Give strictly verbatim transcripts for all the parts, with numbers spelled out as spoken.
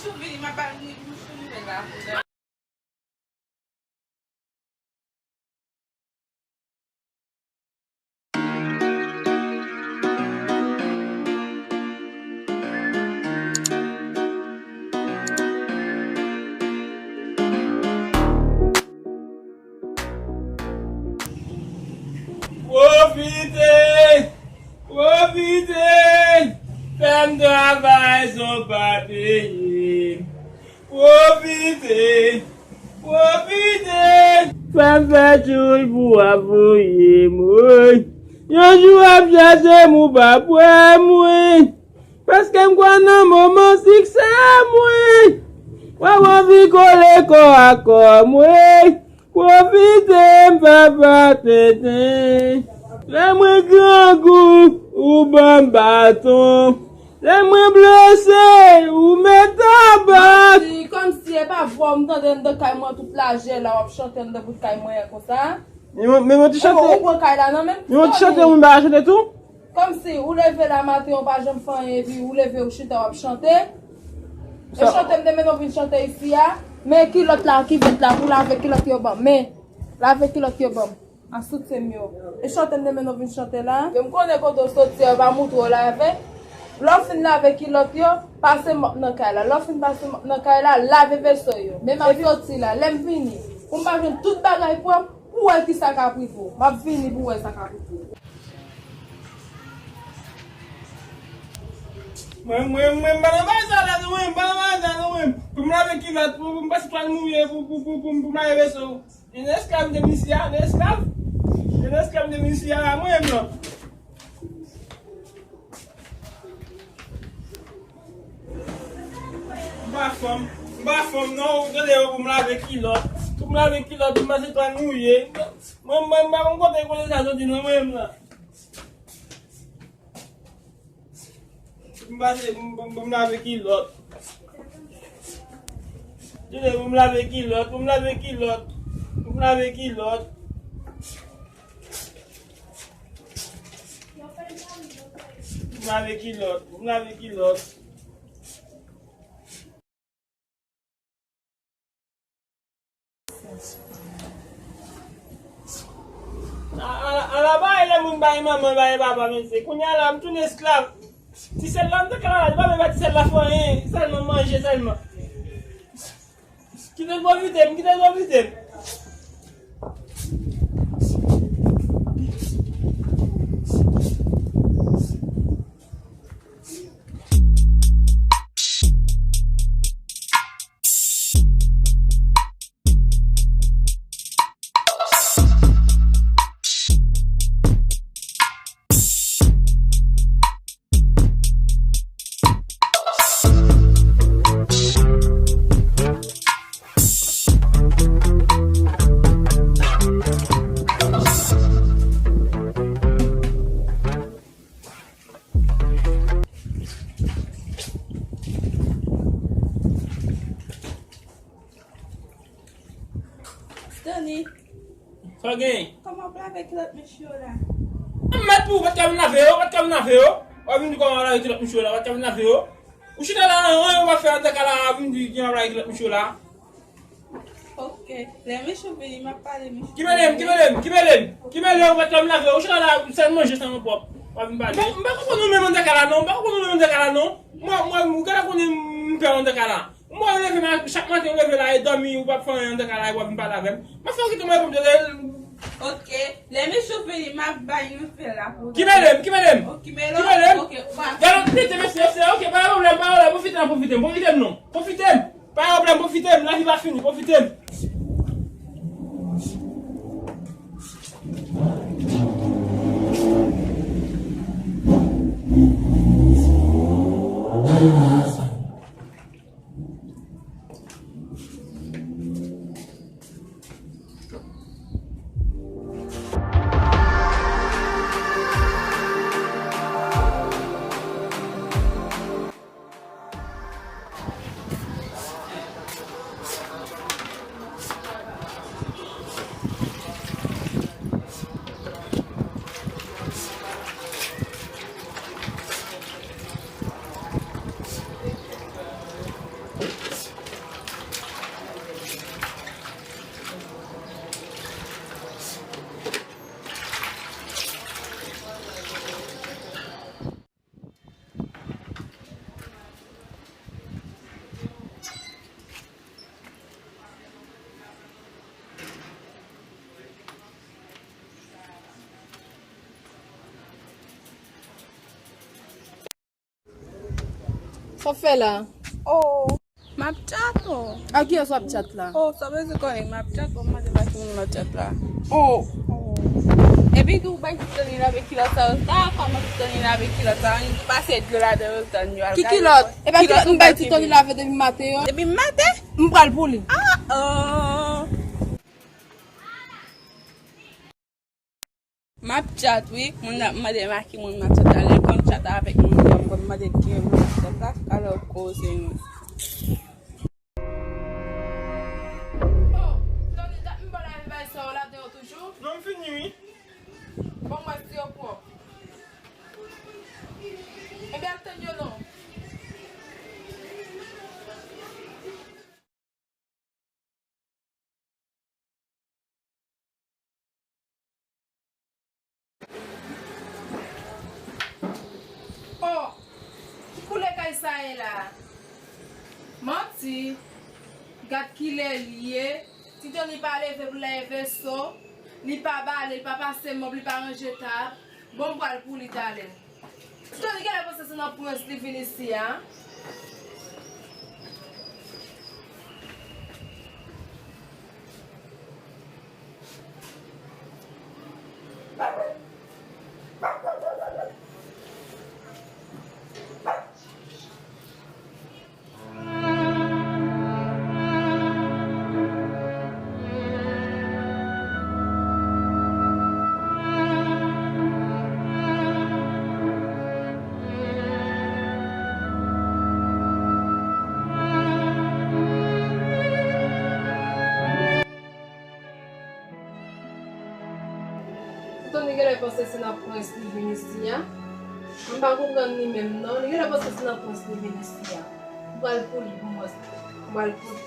Tou vini, m ap ba nou, nou fini la. Pwofite! Pwofite! Fè m travay san pa peye. Pwofite! Pwofite! Fè m fè tchoul pou w ap voye m, woy. Yon jou w ap chache m, ou p ap wè m, wi. Paske m kwè nan moman siksè m, wi. W ap anvi kole kò a kò m, wi. Pwofite m, papa tenten. Lè mwen grangou, ou ban m baton. Lè mwen blese, ou met tabak. Kòmsi, kòmsi e pa vwa w m tande anndan kay mwen tout lajè la, w ap chante anndan bout kay mwen an konsa. Men mwen, men mwen ti chante. Ou pran kay la nan men m. Men mwen ti chante, moun ba chante tou. Kòmsi ou leve la maten, ou pa janm fè anyen, epi ou leve, ou chita, w ap chante. E chante m te mennen w vin chante isi a. Men kilòt la, kivèt la, pou lave kilòt yo ban m. Men, lave kilòt yo ban m. A soutyen m yo. E chante m te mennen w vin chante la. Yo, m konnen kote w soti a, yo pa moutre w lave. Lè w fin lave kilòt yo, pase mòp nan kay la. Lè w fin pase mòp nan kay la, lave veso yo. Men m ap soti la. Lè m vini, pou m pa jwenn tout bagay pwòp, pou w wè kisa k ap rive w. M ap vini pou w wè sa k ap rive w. Mwen, mwen, mwen, m pa nan bagay sa la, non, mwen, m pa nan bagay sa, non, mwen. Pou m lave kilòt, pou, pou m pase twal mouye, pou, pou, pou, pou, pou m lave veso. Yon esklav de misye a, yon esklav. Yon esklav de misye a, mwen menm nan. M pa fanm, m pa fanm non, ou tande yo pou m lave kilòt. Pou m lave kilòt, pou m pase twal mouye. Mwen, mwen, m pa konn kote kote sa soti non, mwen menm nan. M pase, m, m, m lave kilòt. Tande, pou m lave kilòt, pou m lave kilòt, pou m lave kilòt. Pou m lave kilòt, pou m lave kilòt. A, a, ala bay lè moun bay manman, bay papa, mesye. Kounye a la, m tounen esklav. Ti sèl la, m te ka la, li pa menm ba ti sèl la fè anyen, sèlman manje, sèlman. Kite l pwofite m, kite l pwofite m. Tony. Sa w genyen? Kòman w ap lave kilòt mesye yo la? M mèt pou ou, pa t ka vin lave yo, pa t ka vin lave yo. W ap vin di kòman w ap lave kilòt mesye yo la, pa t ka vin lave yo. Ou chita la, anyen ou pa fè anndan kay la, w ap vin di kòman w ap lave kilòt mesye yo la. Ok. Lè mesye vini, m ap pale mesye. Ki mele m, ki mele m, ki mele m, ki mele m, ou pa t ka vin lave yo. Ou chita la, sèl manje, sèl manje pwòp. W ap vin pale. Bon, m pa konprann ou menm anndan kay la non, m pa konprann ou menm anndan kay la non. Mwen, mwen, ou genlè konnen m pè anndan kay la. Mwen leve ma-, chak maten ou leve la e dòmi, ou p ap fè anyen anndan kay la, epi w ap vin pale avè m. M ap fè w kite mwen reponn tande. Ok. Lè mesye w vini, m ap bay nouvèl la pou ou. Ki mele m, ki mele m? Ok, mele m. Ki mele m? Ok, w ap. Gade, pete mesye, mesye, ok, pa gen pwoblèm, pa gen pwoblèm, pwofite m, pwofite m, pwofite m, non. Pwofite m. Pa gen pwoblèm, pwofite m, lavi pa fini, pwofite m. Sa w fè la? Oh. M ap tchat, oh. A kiyès w ap tchat la? Oh, sa w bezwen konnen, m ap tchat, bon, m mande pa ki moun m ap tchat la. Oh. Oh. Epi tou, bay Titoni lave kilòt sa yo. Sa, kòman Titoni lave kilòt sa yo? Li pase dlo ladan yo, tann yo al. Ki kilòt? E pa kilòt m bay Titoni lave depi maten yo. Depi maten? M pral pou li. Ah, oh. M ap tchat, wi. Moun ap mande m a ki moun m ap tchat la. Lè l konn tchat avèk moun, m konn mande l ki moun m ap tchat la. Alò, koze nou. Oh, Tony, dat m pa lave bay sa yo ladan yo toujou? Non, m fini, wi. Bon, mwen si yo pwòp. Ebyen, al tann yo non. Oh, ki koulè kay sa ye la? Manti. Gad kilè li ye. Titoni pa leve pou l al veso. Li pa bale, li pa pase mòp, li pa ranje tab. Bon, m pral pou li talè. Tony genlè panse se nan prens li vin isi a. Tony genlè panse se nan prens li vin isi a. M pa konprann li menm non. Li genlè panse se nan prens li vin isi a. M pral pou li pou mwen. M pral pou li.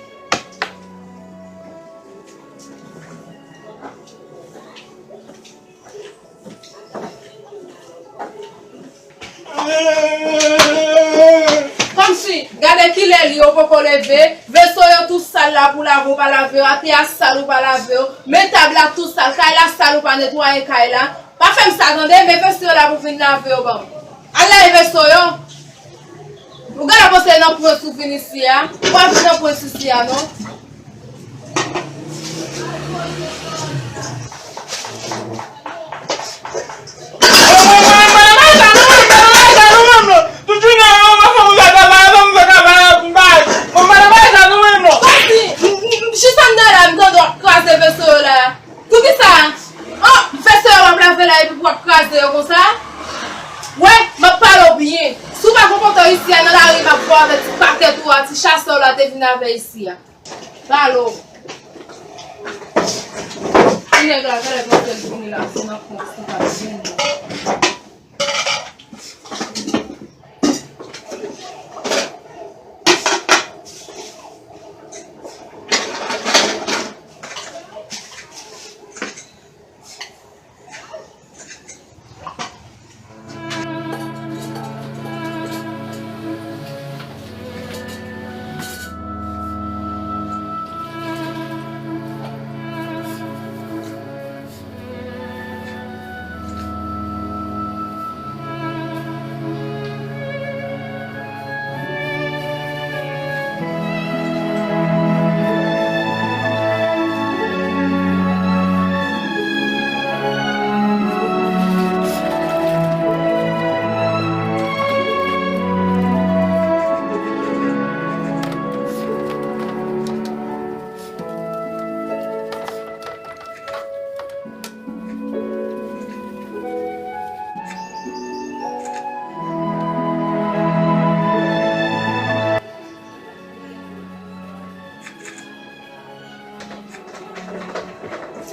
Kòmsi, gade kilè li, ou poko leve. Veso yo tou sal la pou lave, ou pa lave yo. Atè a sal, ou pa lave yo. Men tab la tou sal, kay la sal, ou pa netwaye kay la. Pa fè m sa, tande, men veso yo la pou vin lave yo ban m. Al lave veso yo. Ou genlè panse nan prens ou vin isi a. Ou pa vin nan prens isi a, non. Kòmsi, m, m, m, jis anndan la, m tande w ap kraze veso yo la. Poukisa? Oh, veso yo w ap lave la epi w ap kraze yo konsa? Wè, m ap pale w byen. Si w pa konpòte w isi a nan lari, m ap ba w avè ti pakèt ou a, ti chasè w la te vin avè isi a. Balo. Ti nèg la, genlè panse l vini la, se nan prens li pral vini.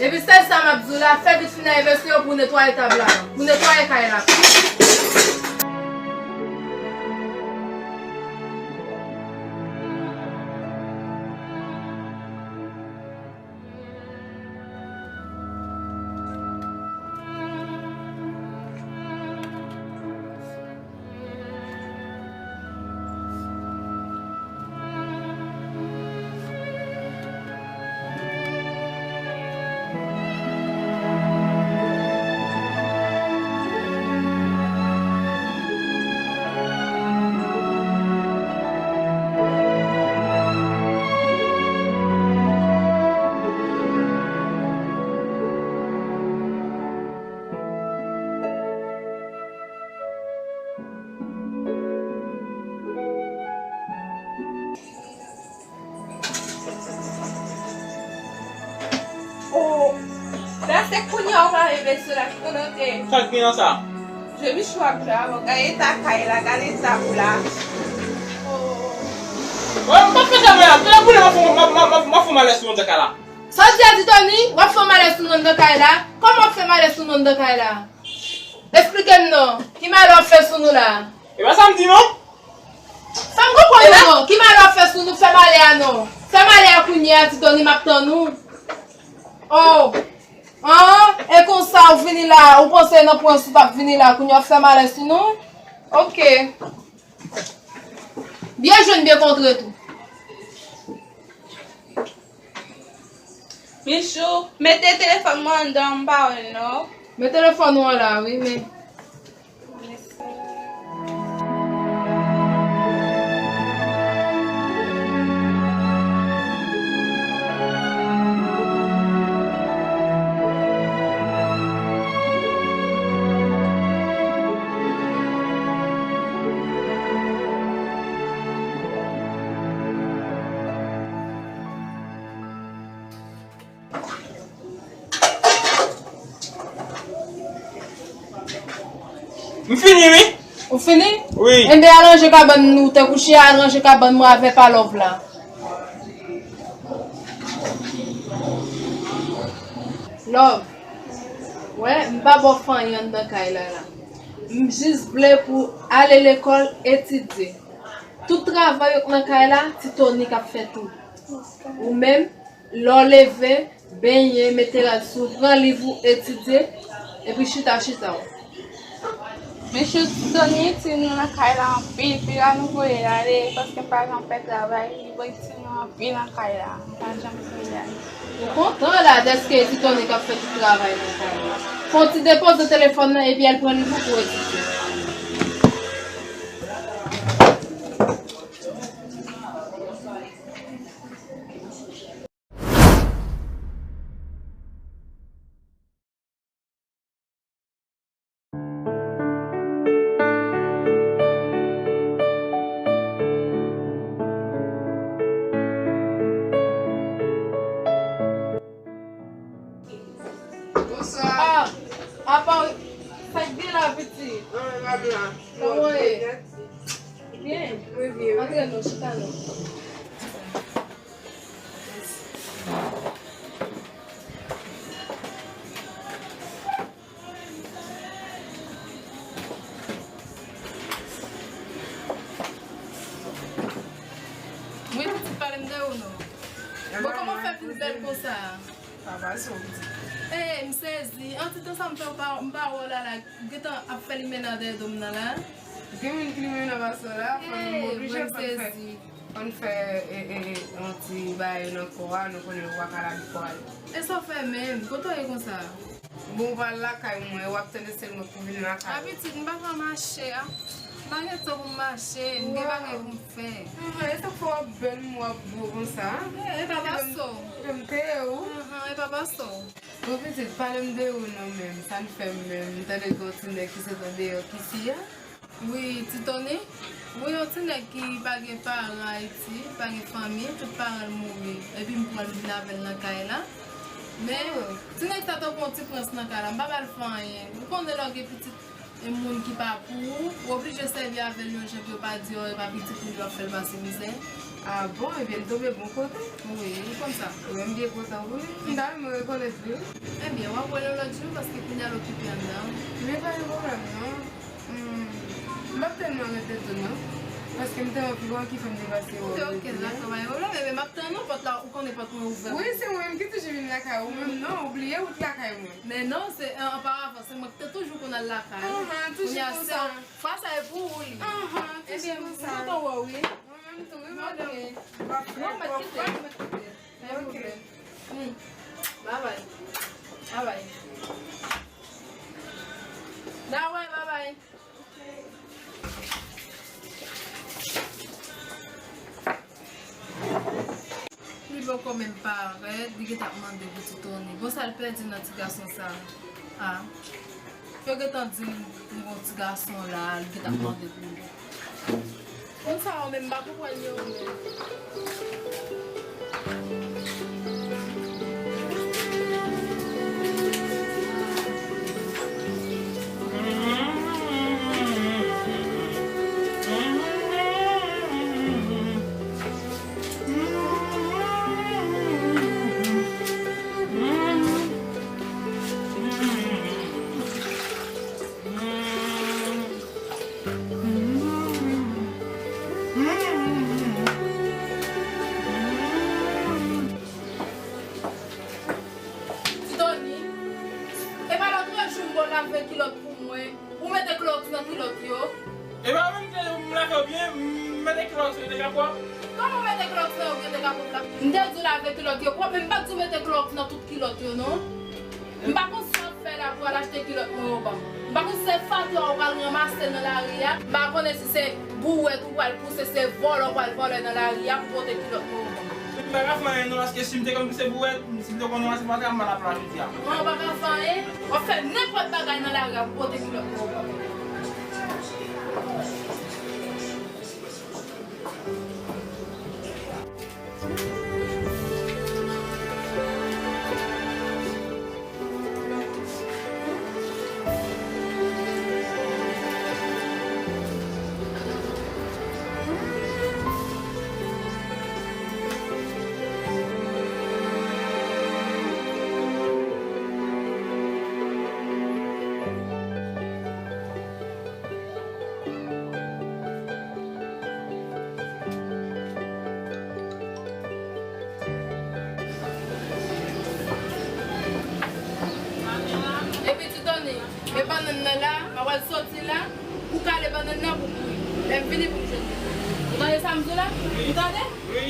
Epi sèl sa m ap di w la, fè vit fin lave veso yo pou w netwaye tab la, pou w netwaye kay la. Se kounye a w pa rive sou la ki konote. Sa k gen nan sa? Je Michou ap jwe avè w. Gade eta kay la, gade eta ou la. Oh. Wè, m p ap fè sa, mwen la. Tèlè boule, m ap fè, m ap, m ap, m ap, m ap fè malè sou moun nan kay la. Sa w di a, Titoni? W ap fè malè sou moun nan kay la? Kòman w ap fè malè sou moun nan kay la? Esplike m non. Ki malè w ap fè sou nou la? E pa sa m di non. Fè m konprann nou non. Ki malè w ap fè sou nou? Fè malè a non. Fè malè a kounye a, Titoni, m ap tann ou. Oh. An, e konsa ou vini la, ou panse nan pwens ou t ap vini la, kounye a w ap fè malè sou nou? Ok. Byen jwenn, byen kontre tou. Michou, mete telefòn mwen anndan, m pa wè l non. Men telefòn ou an la, wi, men. M fini, wi. Ou fini? Wi. Enben, al ranje kabann nou te kouche a, al ranje kabann mwen avè pa Love la. Love, wè, m pa ba w fè anyen anndan kay la la. M jis vle pou ale lekòl, etidye. Tout travay yo k nan kay la, Titoni k ap fè tou. Ou menm, lè w leve, benyen, mete rad sou, pran liv ou, etidye, epi chita, chita w. Mesye Titoni itil nou nan kay la anpil, pi la nou voye l ale, paske m pa janm fè travay, li itil nou anpil nan kay la, m pa janm voye l ale. Ou kontan la dèske Titoni k ap fè tout travay nan kay la. Fè yon ti depoze telefòn nan epi al pran liv ou pou etidye. Bonswa. Ah, apa, sa k gen la, pitit? An, pa byen. Kòman w ye? Byen. Wi, byen, wi. Antre non, chita non. Wi, pitit, pale m de ou non. Bon, kòman w fè vin bèl konsa? Papa sou. Ey, m sezi. An ti tan sa m fè w pa, m pa wè w la la. Ou gentan ap fè limena dèyè do m nan la? Gen moun ki limena pase w la, fò n oblije fò n fè, fò n fè, e, e, e, yon ti bagay nan kò a, nou konnen ou pa ka lage kò a. E sa w fè menm? Kote w ye konsa? Bon, ou pa lakay mwen, w ap tande sèl mwen pou vin lakay ou. A pitit, m pa ka mache a. M pa gen tan pou m mache, m gen bagay pou m fè. Anhan, e sa k fè w ap bèl, m w ap gwo konsa. E, e pa pase w. Anhan, e pa pase w. Bon, pitit, pale m de ou non menm, sa n fè m menm, m tande gen yon ti nèg ki sot andeyò ki fi a. Wi, Titoni. Wi, yon ti nèg ki pa gen paran Ayiti, pa gen fanmi, tout paran l mouri. Epi m pran l vin avè l nan kay la. Men, ti nèg sa tankou yon ti prens nan kay la, m pa ba l fè anyen. Ou konnen lè w gen pitit, e moun ki pa pou ou, ou oblije sèvi avè l yon jan pou yo pa di, o, e pa pitit ou li w ap fè l pase mizè. A bon, ebyen, m tonbe bon kote. Wi, li konn sa. Wi, m byen kontan pou li. M ta renmen rekonèt li, wi. Ebyen, w ap wè l yon lòt jou, paske kounye a l okipe anndan. Men pa gen pwoblèm, non. Hmm, m p ap tèlman rete tou non, paske m te anvi wè ki fè m te pase wè w jodi a. Ok, ok, dakò, pa gen pwoblèm, men m ap tann ou, pòt la, ou konnen pòt mwen ouvè. Wi, se mwen menm ki toujou vin lakay ou menm, non, ou bliye wout lakay mwen. Men non, se, an, anparavan, se mwen ki te toujou konn al lakay ou. Anhan, toujou konsa. Kounye a, se, fwa sa e pou ou li. Anhan, toujou konsa. Ebyen, m kontan wè w, wi. Mwen menm tou, wi, madanm. Ok. M ap fè kòb. Non, mèt kite, mèt kite. Pa gen pwoblèm. Hmm. Babay. Babay. Dawè, babay. Li poko menm parèt, li gentan ap mande pou Titoni. Bon, sa l pèdi nan ti gason sa a? Yo gentan di l, li gon ti gason la, li gentan ap mande pou li. Moun sa yo menm, m pa konprann yo menm. Mete klowòks nan kilòt yo. E pa menm ke m lave yo byen, m mete klowòks yo te ka pwòp. Kòman w mete klowòks nan yo byen te ka pwòp la? M te di w lave kilòt yo pwòp, men m pa t di w mete klowòks nan tout kilòt yo, non. M pa konn sa w ap fè la pou w al achte kilòt mwen yo ban m. M pa konn si se fatra w pral ranmase nan lari a. M pa konnen si se bouwèt ou pral pouse, se vòlè w pral vòlè nan lari a pou pote kilòt mwen yo ban m. M pa ka fè anyen non, paske si m te konn ki se bouwèt, si m te konn ranmase fatra, m pa t ap la jodi a. Non, w pa ka fè anyen. W ap fè nenpòt bagay nan lari a pou pote kilòt mwen yo ban m. Epi Titoni, e bannann nan la, m ap al soti la, pou kale bannann nan pou bouyi. Lè m vini pou m jwenn li. Ou tande sa m di w la? Ou tande? Wi.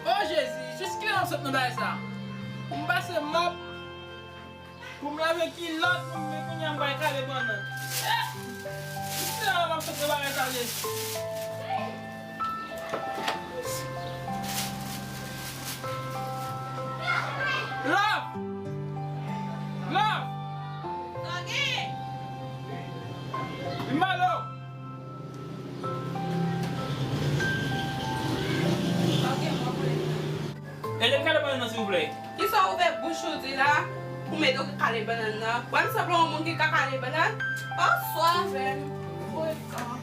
O Jezi, jis kilè m ap sot nan bagay sa? Pou m pase mòp, pou m lave kilòt, pou m vin kounye a m pral kale bannann. Eh! Jis kilè m ap sot nan bagay sa, Jezi? Love! Love! Vin ba lo! Ede m kale bannann nan, silvouplè. Kisa w ouvè bouch ou di la pou m ede w kale bannann nan? Wè m sanble yon moun ki ka kale bannann? Oswa avè m. Frekan.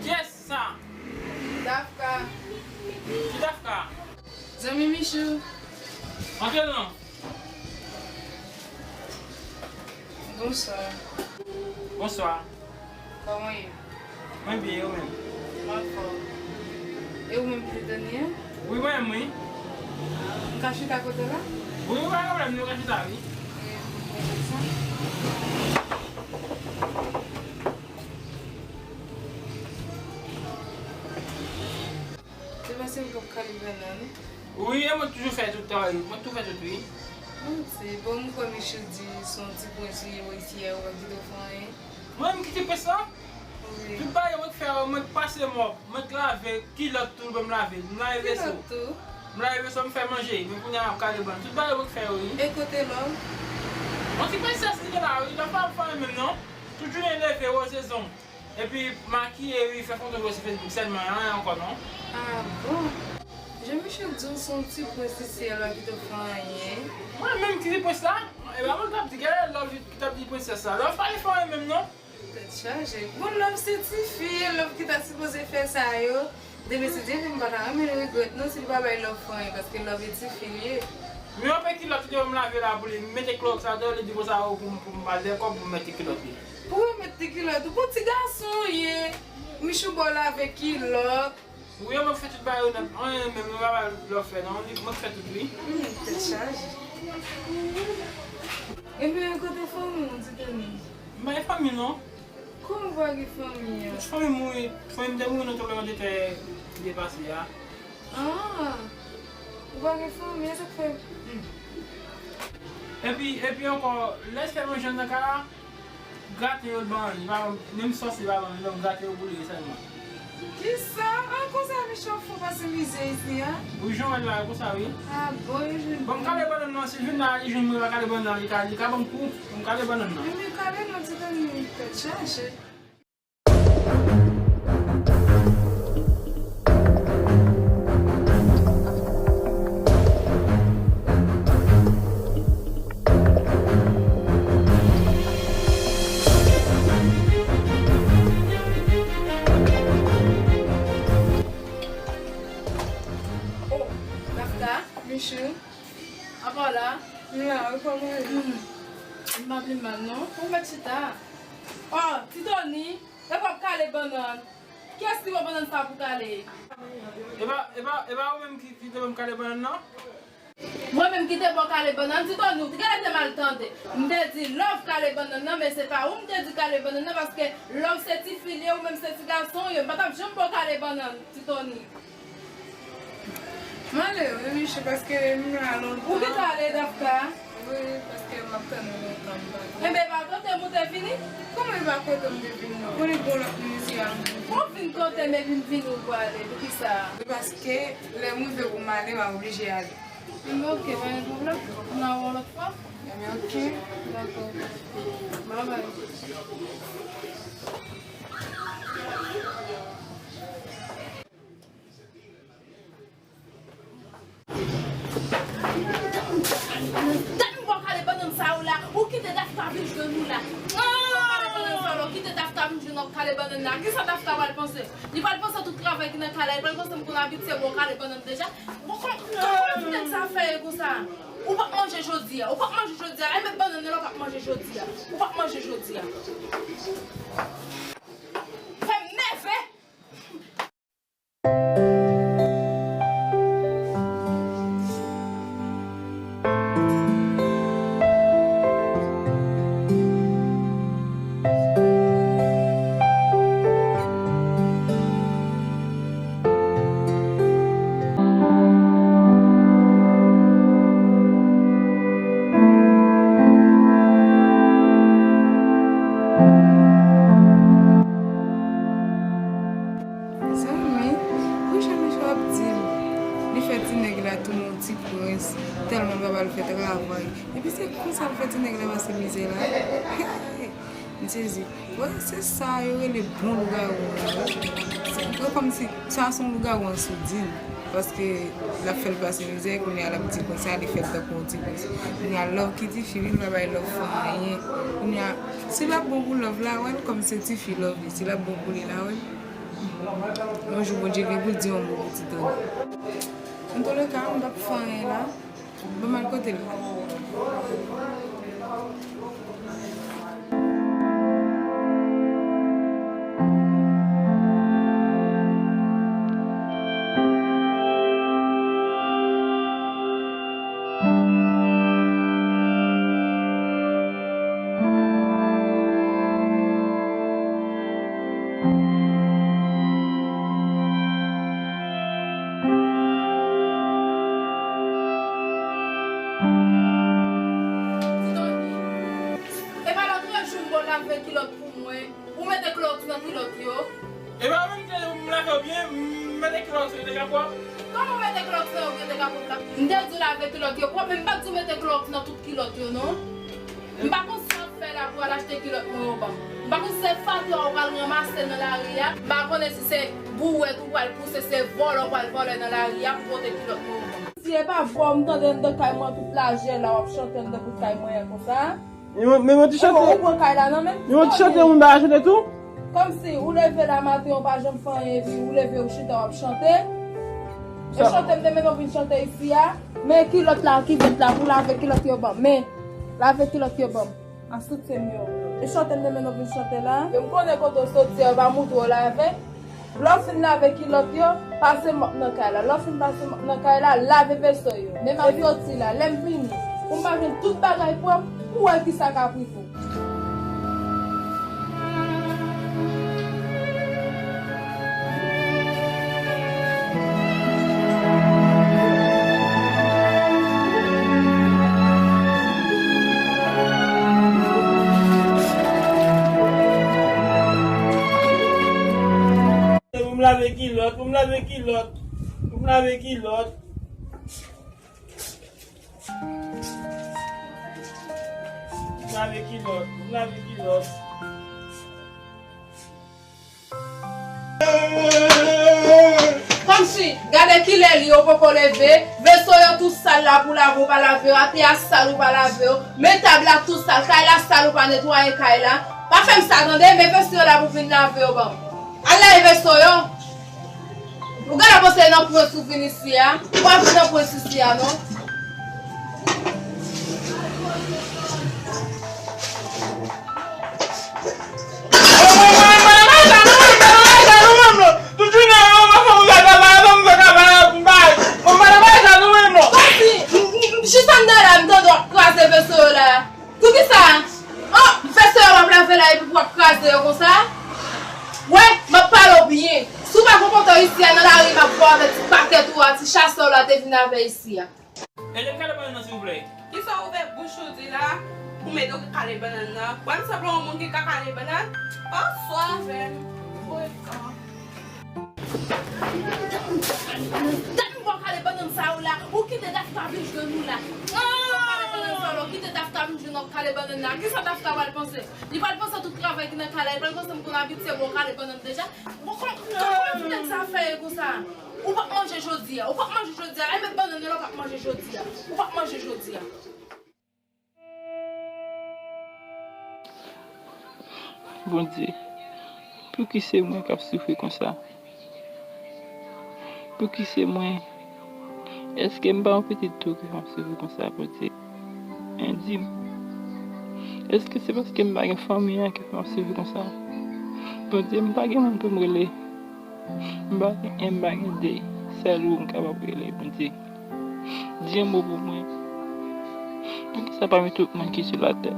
Kiyès sa? Dafka. Ki Dafka? Zanmi Michou. Antre non. Bonswa. Bonswa. Kòman w ye? Mwen byen, e ou menm? Mwen anfòm. E ou menm ki te tande a? Wi, mwen menm, wi. M ka chita kote la? Wi, wi, pa gen pwoblèm, nou ka chita, wi. E, mwen kontan sa. Se paske m t ap kale bannann. Wi, e mwen toujou fè tout travay, mwen tou fè tout, wi. Mwen se bon, m kwè Michou di se yon ti pwens li ye, isi a, ou pa kite w fè anyen. Mwen menm ki ti pwens lan? Wi. Tout bagay mwen k fè yo, mwen k pase mòp, mwen k lave kilòt tou, ban m lave, m lave veso. Kilòt tou? M lave veso, m fè manje, men kounye a m ap kale bannann. Tout bagay mwen k fè yo, wi. E kote Love? Yon ti prensès li gen la, wi, Love pa ap fè anyen menm non. Tout jounen leve, woze zong. Epi makiye wi, fè foto yo sou Facebook sèlman, anyen ankò non. Ah bon? Jan Michou di w se yon ti prens isi, love ki te fè anyen. Mwen menm ki ti prens la? E pa mwen k ap di, gade love ki t ap di prensès la. Love pa li fè anyen menm non. Tèt chaje. Bon, love se tifi, love ki ta sipoze fè sa yo. Demen si Dye vle, m pa ta renmen l regrèt non si l pa bay love fè anyen, paske love e tifi l ye. Men yon pè kilòt li te ban m lave la pou li, m mete klowòks ladan l, li di konsa pou m, pou m al dèkò pou m mete kilòt li. Pou w mete kilòt ou? Bon ti gason w ye. Michou ba w lave kilòt. Wi, mwen fè tout bagay yo nèt. Anyen menm, mwen pa bay love fè non, mwen fè tout wi. Hmm, tèt chaje. Ebyen, kote fanmi w, Titoni? M pa gen fanmi non. Kòman w pa gen fanmi an? Fanmi m mouri, fanmi m te mouri nan tranblemanntè ki te pase a. Ah, ou pa gen fanmi, e sa k fè. Hmm. Epi, epi ankò, lè se manje nan kay la, graten yo l ban li, pa ban m, menm sòs li pa ban m, li ban m graten yo boule sèlman. Kisa? Ah, konsa Michou fou pase mizè isi a? Wi, jan w wè l la, konsa wi. Ah bon, yo jwenn. Bon, m kale bannann nan, si l vin la, li jwenn mwen, m kale bannann nan, li ka, li ka ban m kou, m kale bannann nan. Ebyen kale non, Titoni, tèt chaje. Oh, Kafka. Michou. Apa w la? M la wi, kòman w ye? Hmm. M pa pi mal non. Ou mèt chita. Oh, Titoni, e w ap kale bannann. Kiyès ki ba w bannann sa pou kale? E pa, e pa, e pa ou menm ki, ki te ban m kale bannann nan? Mwen menm ki te ba w kale bannann, Titoni, ou te genlè te mal tande. M te di Love kale bannann nan, men se pa ou m te di kale bannann nan, paske Love se tifi l ye, ou menm se ti gason w ye. M pa t ap janm ba w kale bannann, Titoni. M ale wi, Michou, paske m la lontan. Ou gentan ale, Dafka? Wi, paske m ap tann ou lontan, m pa gen. Enben, e pa kote m ou te vini? Kòman e pa kote m te vini? Ou konnen gon lòt moun isi a m vin. Ou vin kote m epi m vini ou pwale, poukisa? Paske lè m rive pou m ale, m ap oblije ale. Enben, oke, pa gen pwoblèm. N a wè w lòt fwa. Enben, oke. Dakò. Babay. Tèlman ba w kale bannann sa yo la, ou kite Dafka vin jwenn ou la. Ou kale bannann sa yo la, ou kite Dafka vin jwenn ou ap kale bannann la. Kisa Dafka pral panse? Li pral panse tout travay ki nan kay la, li pral panse m konn abitye ba w kale bannann deja. Bon, kòman, kòman ti nèg sa fè ye konsa? Ou p ap manje jodi a, ou p ap manje jodi a, la, e met bannann nan la, ou p ap manje jodi a. Ou p ap manje jodi a. Fè m nève! Zanmi, wi, jan Michou ap di l, li fè ti nèg la tounen yon ti prens, tèlman l pa ba l fè travay. Epi se konsa l fè ti nèg la pase mizè la. Hey! M sezi. Wè, se sa yo rele bon lougawou an. Se, se kòmsi sa se yon lougawou an soudin. Paske l ap fè l pase mizè, kounye a l ap di konsa, li fè l tankou yon ti prens. Kounye a Love ki tifi, wi, l pa bay Love fè anyen. Kounye a, si l ap bon pou Love la, wè l kòm se tifi Love li, si l ap bon pou li la, wè l. Yon jou Bondye gen pou l di yon mo pou Titoni. Antouleka, m p ap fè anyen la. Ban m al kote l la. Titoni, e pa lòtrejou m ba w lave kilòt pou mwen, ou mete klowòks nan kilòt yo? E pa ou menm ki te di m lave yo byen, m mete klowòks yo te ka pwòp? Kòman w mete klowòks nan yo pou yo te ka pwòp la? M te di w lave kilòt yo pwòp, men m pa t di w mete klowòks nan tout kilòt yo non. M pa konn sa w ap fè la pou w al achte kilòt mwen yo ban m. M pa konn si se fatra ou pral ranmase nan lari a. M pa konnen si se bouwèt ou pral pouse, se vòlè ou pral vòlè nan lari a pou pote kilòt mwen. Si e pa vwa m tande anndan kay mwen tout lajè la, w ap chante anndan bout kay mwen an konsa. Men yon ti chante. Ou pran kay la nan men m. Men yon ti chante, moun ba chante tou. Kòmsi ou leve la maten, ou pa janm fè anyen, epi ou leve, ou chita, w ap chante. E chante m te mennen w vin chante isi a. Men kilòt la, kivèt la, pou lave kilòt yo ban m. Men, lave kilòt yo ban m. A soutyen m yo. E chante m te mennen w vin chante la. E m konnen kote w soti a, yo pa moutre w lave. Lè w fin lave kilòt yo, pase mòp nan kay la. Lè w fin pase mòp nan kay la, lave veso yo. Men m ap soti la, lè m vini, pou m pa jwenn tout bagay pwòp, pou w wè kisa k ap rive w. Pou m lave kilòt, pou m lave kilòt, pou m lave kilòt. Pou m lave kilòt, pou m lave kilòt. Kòmsi, gade kilè li, ou poko leve, veso yo tou sal la pou lave, ou pa lave yo, atè a sal, ou pa lave yo, men tab la tou sal, kay la sal, ou pa netwaye kay la. Pa fè m sa tande, men veso yo la pou vin lave yo ban m. Al lave veso yo. Ou genlè panse nan pwen sou vin isi a. Ou pa vin nan pwen isi a non. Kòmsi, m, m, m, jis anndan la, m tande w ap kraze veso yo la. Poukisa? Oh, fè sè w ap lave la epi pou w ap kraze yo konsa? Wè, m ap pale w byen. Si w pa konpòte w isi a nan lari, m ap ba w avè ti pakèt ou a, ti chasè w la te vin avè isi a. Ede m kale bannann nan, silvouplè. Kisa w ouvè bouch ou di la? Pou m ede w kale bannann nan. Wè m sanble yon moun ki ka kale bannann? Bonswa, avè m. Frekan. Dat m bò kale bannann sa yo la, ou kite Dafka vin jwenn ou la. Ou kale bannann sa yo la, ou kite Dafka vin jwenn ou ap kale bannann la. Kisa Dafka pral panse? Li pral panse tout travay ki nan kay la, li pral panse m konn abitye bò kale bannann deja. Bon, kòman, kòman ti nèg sa fè ye konsa? Ou p ap manje jodi a, ou p ap manje jodi a, la met bannann nan la, ou p ap manje jodi a. Ou p ap manje jodi a. Bondye, pouki se mwen k ap soufri konsa? Pouki se mwen? Èske m pa yon pitit tou ki fè m soufri konsa, Bondye? Hein, di m. Èske se paske m pa gen fanmi an ki fè m soufri konsa? Bondye, m pa gen moun pou m rele. M pa gen en, m pa gen de. Sèl ou m kapab rele, Bondye. Di yon mo pou mwen. Poukisa pami tout moun ki sou latè,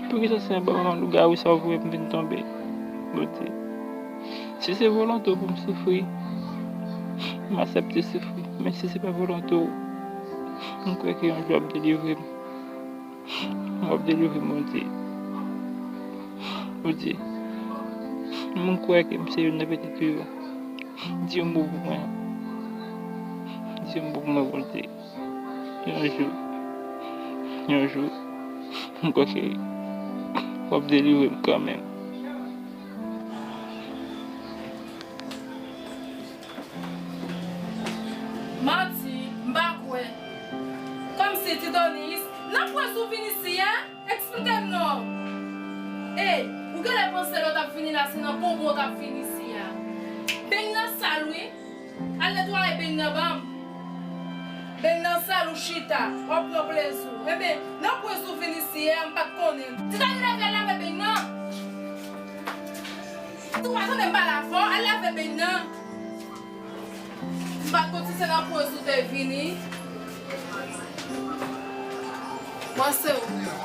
poukisa se anba men lougawou sa w voye m vin tonbe, Bondye? Si se volonte w pou m soufri, m aksepte soufri. Men si se pa volonte w, m kwè ke yon jou w ap delivre m. W ap delivre m, Bondye. Bondye, m kwè ke m se youn nan pitit ou yo. Di yon mo pou mwen. Di yon mo pou mwen, Bondye. Yon jou, yon jou, m kwè ke w ap delivre m kanmenm. Manti, m pa kwè. Kòmsi, Titonis, nan pwen sou vin isi a? Eksplike m non. Ey, ou genlè panse lè w t ap vini la, se nan bonbon w t ap vin isi a. Beny nan sal, wi. Al netwaye beny nan ban m. Beny nan sal, ou chita, w ap pran plezi w. Enben, nan pwen sou vin isi a, m pa t konnen. Titonis, leve al lave beny nan. Ou pa tande m pale avè w, al lave beny nan. M pa t konn si se nan pwen sou te vini. Mwen se ou.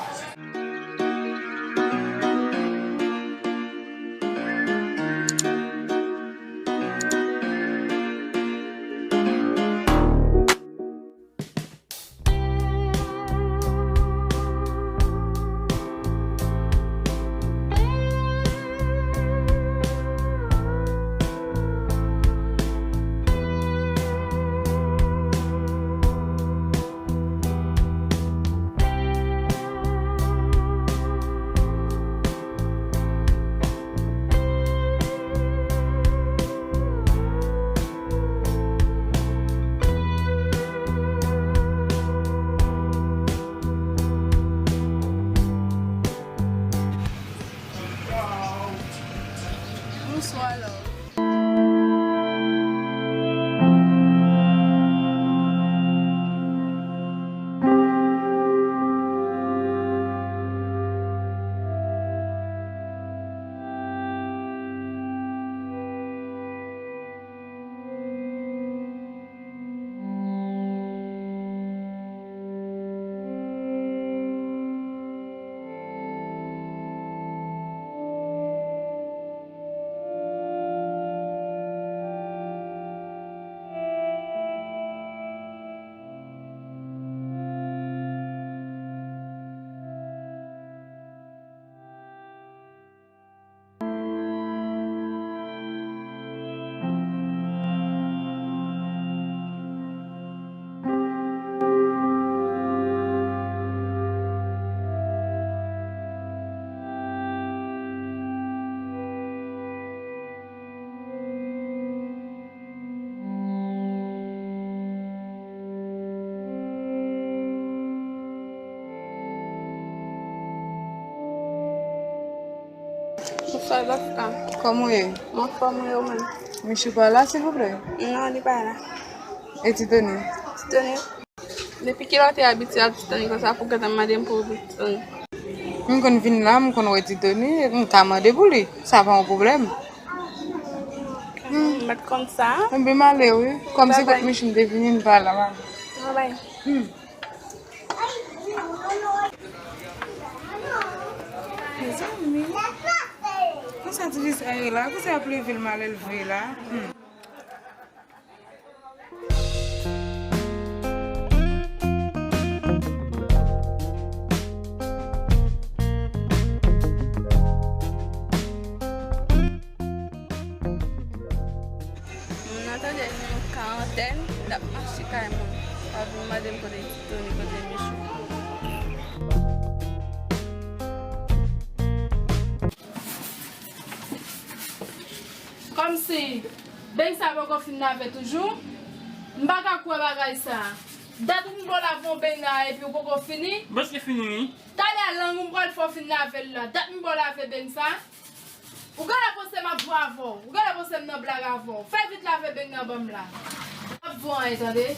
Kòman w ye? Mwen anfòm, wi, ou menm? Michou pa la, silvouplè? Non, li pa la. E Titoni? Titoni, depi kilè w te abitye ap Titoni konsa pou w gentan mande m pou Titoni? M konn vin la, m konn wè Titoni, m ka mande pou li. Sa pa yon pwoblèm. M pa t konn sa. Ebyen, m ale, wi. Kòm se kot Michou m te vini, m pa la, m ale. Babay. Hmm. Mezanmi, konsa ti fi sa ye la? Konsa y ap leve l malelve la? Hmm. Moun nan tande gen yon karantèn, l ap mache kay moun. Pa vin mande m kote Titoni, kote Michou. Kòmsi beny sa poko fin lave toujou? M pa ka kwè bagay sa. Dat m ba w lave yon beny la epi w poko fini? Bon, se fini, wi. Talè lang ou m pral fè w fin lave l la. Dat m ba w lave beny sa. Ou genlè panse m ap jwe avè w. Ou genlè panse m nan blag avè w. Fè vit lave beny nan ban m la. M ap di w anyen, tande.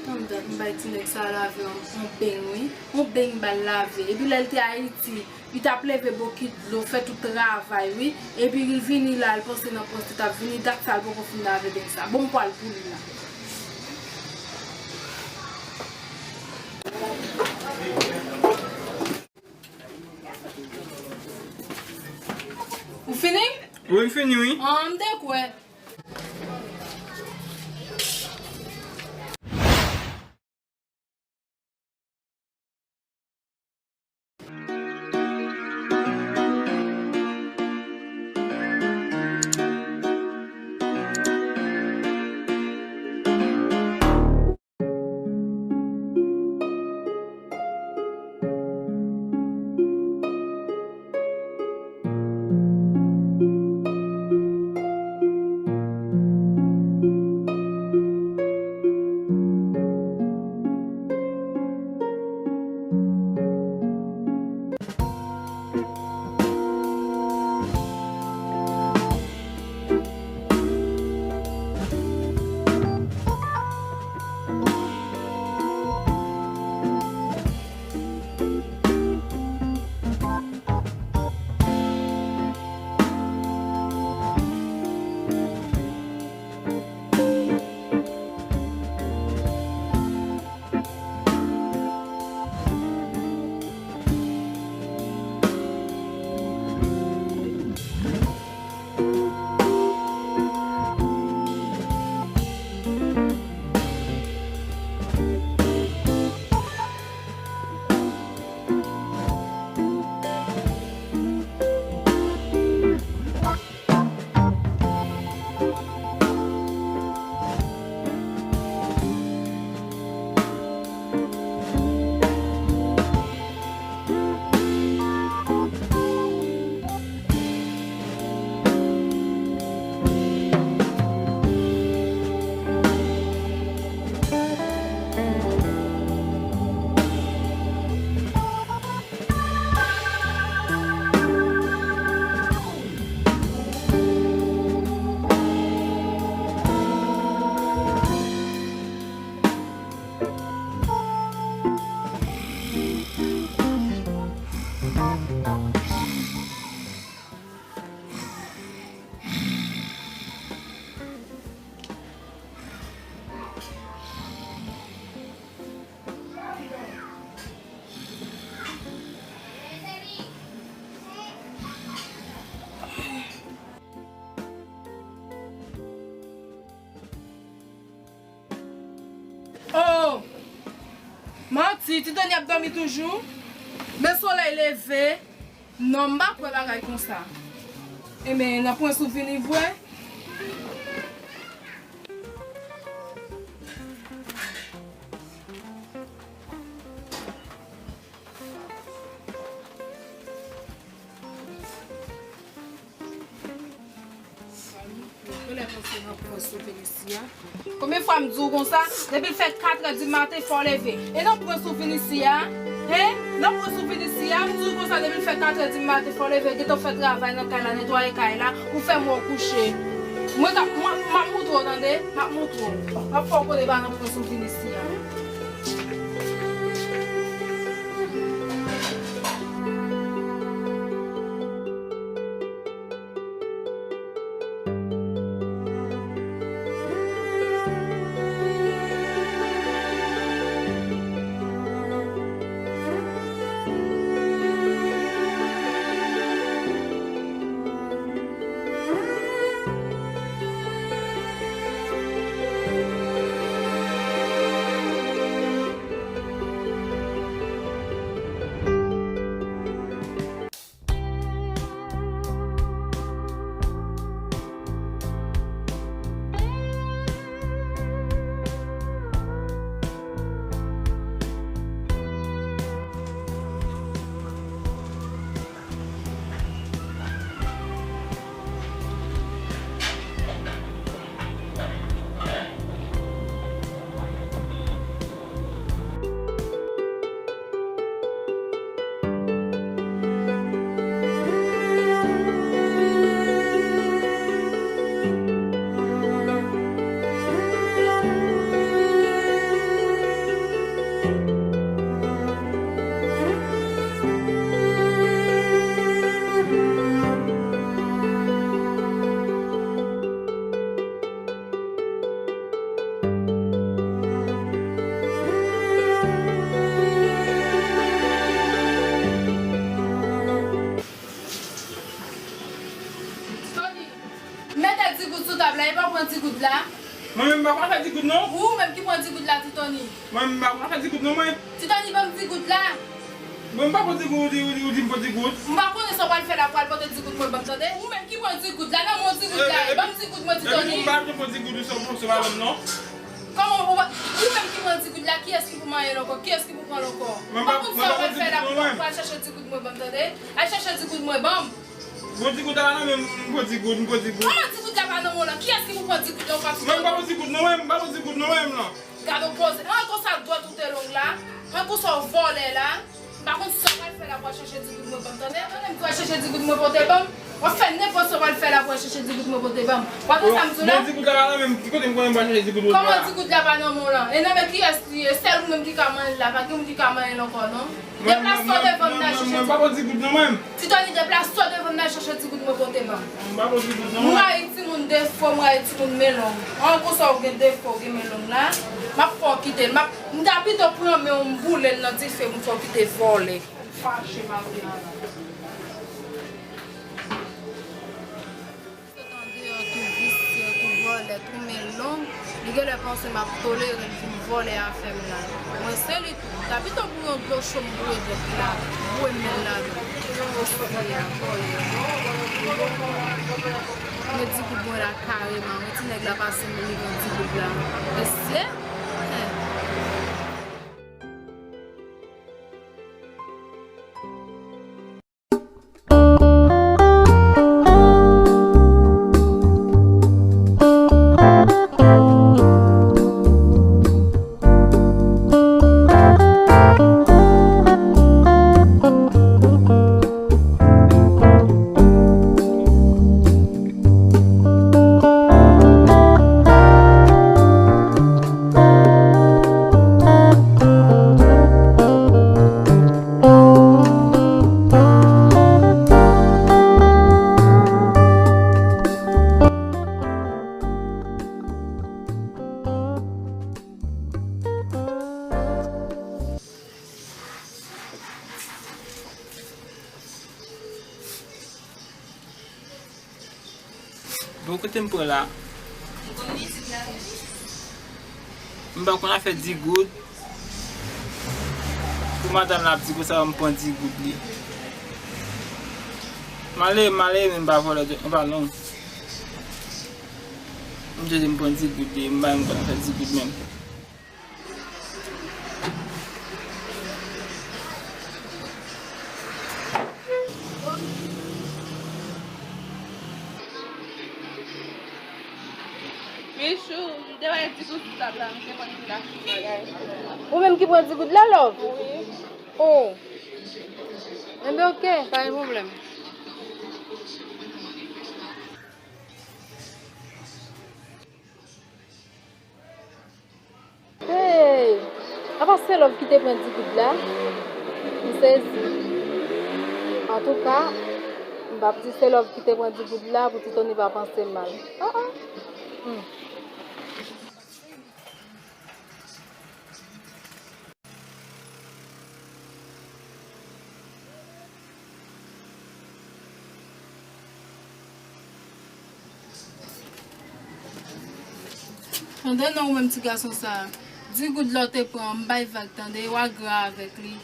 Tann dat m bay ti nèg sa lave yon, yon beny, wi. Yon beny m ba l lave. Epi lè l te Ayiti, li t ap leve bokit dlo, fè tout travay, wi. Epi li vini la, l panse nan pòs li t ap vini, dat sa l poko fin lave beny sa. Bon, m pral pou li la. Ou fini? Wi, m fini, wi. An, m te kwè. Ti Tony ap dòmi toujou. Men solèy leve. Non, m pa kwè bagay konsa. Enben, nan pwen souvni vre. Konbyen fwa m di w konsa? Depi l fè katrè di maten, fò w leve. E nan pwen souvni si a, hen? Nan pwen souvni si a, m di w konsa, depi l fè katrè di maten, fò w leve. Gentan w fè travay nan kay la, netwaye kay la, ou fè mwen w kouche. Mwen, ka- mwen, m ap moutre w, tande? M ap moutre w. M ap fè w konnen pa nan pwen souvni si a. Tony, mete digoud sou tab la, e pa pran digoud la. Mwen menm m pa konn afè digoud non. Ou menm ki pran digoud la, Ti Tony. Mwen menm m pa konn afè digoud non, mwen. Ti Tony, ban m digoud la. Mwen m pa pran digoud, ou di, ou di, ou di m pran digoud. M pa konnen sa w pral fè la, pral pote digoud mwen ban m, tande. Ou menm ki pran digoud la, nan men w digoud la, ban m digoud mwen, Ti Tony. Epi m pa janm pran digoud ou sa w pran, sa w pa ban m non. Kòman ou pa, ou menm ki pran digoud la, kiyès ki pou manyen l ankò? Kiyès ki pou pran l ankò? M pa konn sa w pral fè la pou w pral chache digoud mwen ban m, tande. Al chache digoud mwen ban m. Bon, digoud la pa nan men m, m pran digoud, m pran digoud. Kòman digoud la pa nan men w lan? Kiyès ki pou pran digoud la ankò, Ti Tony? Mwen m pa pran digoud non, mwen, m pa pran digoud non, mwen, m lan. Gade w poze. An, konsa dwèt ou te long la. An, konsa w vòlè la. M pa konn sa w pral fè la pou w al chache digoud mwen ban m, tande. Tande m di w al chache digoud mwen pote ban m. W ap fè nenpòt sa w pral fè la pou w al chache digoud mwen pote ban m. W ap tande sa m di w la? Bon, digoud la pa nan men m, ki kote m konnen m pral chache digoud ou la? Kòman digoud la pa nan men w lan? E nan men kiyès li ye? Sèl ou menm ki ka manyen l la, pa gen moun ki ka manyen l ankò non. Deplase w devan m nan al chache digoud. Mwen, mwen, mwen, mwen pa pran digoud non, mwen. Ti Tony, deplase w devan m nan al chache digoud mwen pote ban m. Mwen pa pran digoud non, mwen. M rayi timoun defo, m rayi timoun men long. An, konsa w gen defo, w gen men long la. M ap fè w kite l. M ap, m ta pito pran men w, m boule l nan dife, m fè w kite vòlè. Fache, m ap vin. Sot andeyò tou visye, tou vòlè, tou men long, li genlè panse m ap tolere l vin vòlè afè m la. Mwen se li tou. Ta pito pou yon dlo cho m boure dwèt li la, boure men l ladan. Yo, yo, sot li a, vòlè. Mwen di kout mwen la kareman, wi, ti nèg la pase m li pran di kout la. Mesye! Hen. Bon, kote m pran la? M pa konn afè di goud. Madanm la ap di konsa, m pran di goud li. M ale, m ale, men m pa vòlè, m pa non. M di m pran di goud li, m bay m konn fè di goud menm. Michou, m te wè di goud sou tab la, m te konn di l achte bagay. Ou menm ki pran di goud la, love? Wi. Oh. Enben, oke, pa gen pwoblèm. Hey! Apa se Love ki te pran di goud la? M sezi. Antouka, m p ap di se Love ki te pran di goud la pou Ti Tony pa panse mal. Ah, ah. Hmm. Tande non, ou menm ti gason sa a. Di goud la w te pran an, m bay vag tande, w a gran avèk li.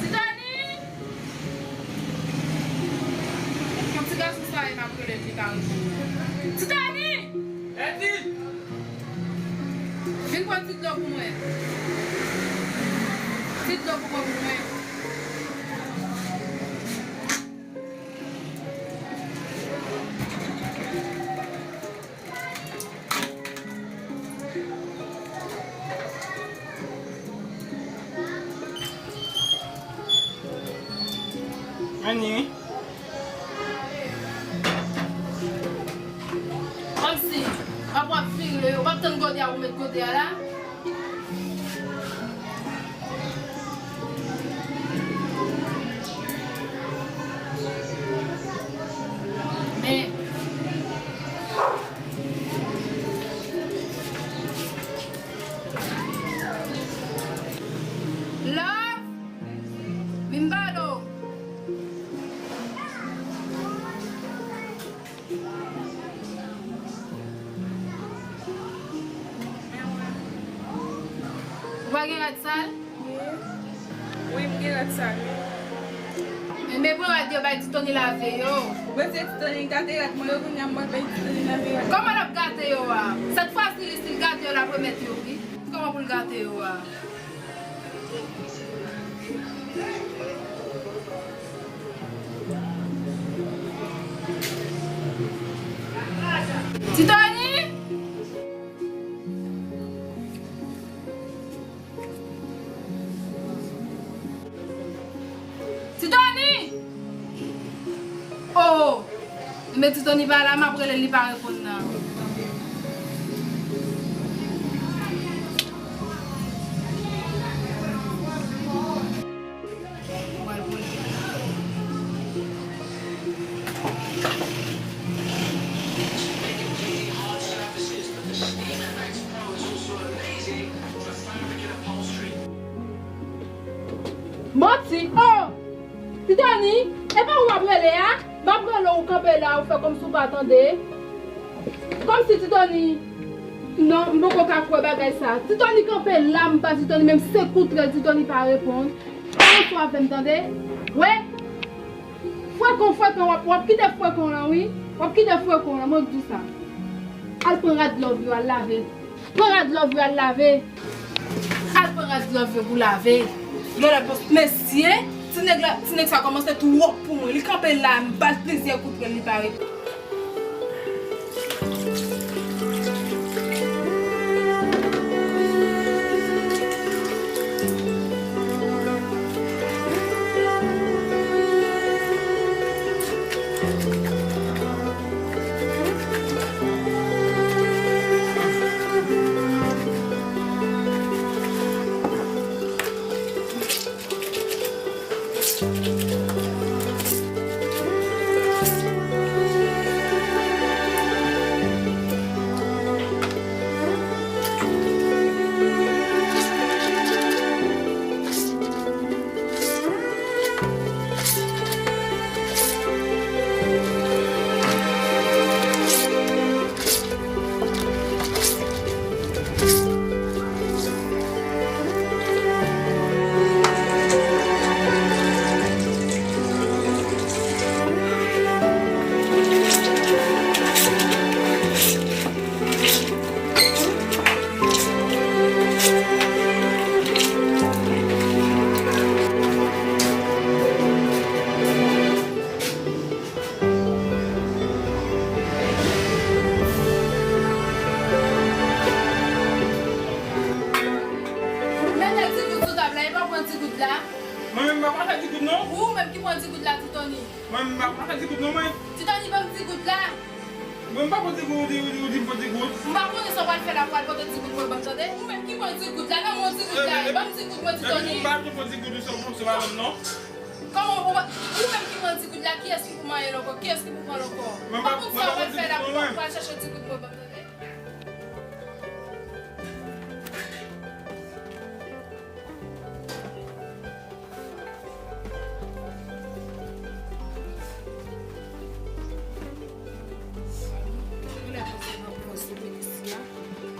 Ti Tony! Yon ti gason sa e m ap rele l, li pa reponn mwen. Ti Tony! Eti! Vin pran ti dlo pou mwen. Ti dlo pou mwen, pou mwen. Annie. Kòmsi, w ap, w ap vire, w ap tann gode a pou w met gode a la. Men. Love, vin ba do. Ou pa gen rad sal? Wi, m gen rad sal, wi. Enben, pran rad yo, bay Ti Tony lave yo. Ou panse Ti Tony gate rad mwen yo, kounye a m mande Ti Tony lave rad. Kòman l ap gate yo a? Sèt fwa si li, si l gate yo, l ap remèt yo, wi. Kòman pou l gate yo a? Ti Tony! Ti Tony! Oh! Enben Ti Tony pa la, m ap rele l, li pa reponn nan. Manti! Oh! Ti Tony, e pa ou m ap rele a? M ap rele w, ou kanpe la, ou fè kòmsi ou pa tande. Kòmsi Ti Tony. Non, m poko ka kwè bagay sa. Ti Tony kanpe la, m pa Ti Tony, menm se koutrèl Ti Tony pa reponn. Pa ranse avè m, tande? Wè. Frekan, frekan, w ap, w ap kite frekan w lan, wi. W ap kite frekan w lan, mwen k di w sa. Al pran rad love yo, al lave. Pran rad love yo, al lave. Al pran rad love yo pou lave. Gen lè pòs, mesye, ti nèg la, ti nèg sa kòmanse twòp pou mwen. Li kanpe la, m ba l plizyè kout pwen, li pa reponn. La. Mwen menm m pa pral fè di goud non. Ou menm ki pran di goud la, Titoni. Mwen menm m pa pral fè di goud non, mwen. Titoni, ban m di goud la. Mwen m pa pran di goud, ou di, ou di, ou di m pran di goud. M pa konnen sa w pral fè la, pral pote di goud mwen ban m, tande. Ou menm ki pran di goud la, nan mwen di goud la, ban m di goud mwen, Titoni. Epi m pa pran di goud, ou se yon pwofesè madanm non. Kòman ou, ou menm ki pran di goud la, kiyès ki pou manyen l ankò? Kiyès ki pou pran l ankò? M pa konn sa w pral fè la, pou w pral chache di goud mwen ban m, tande.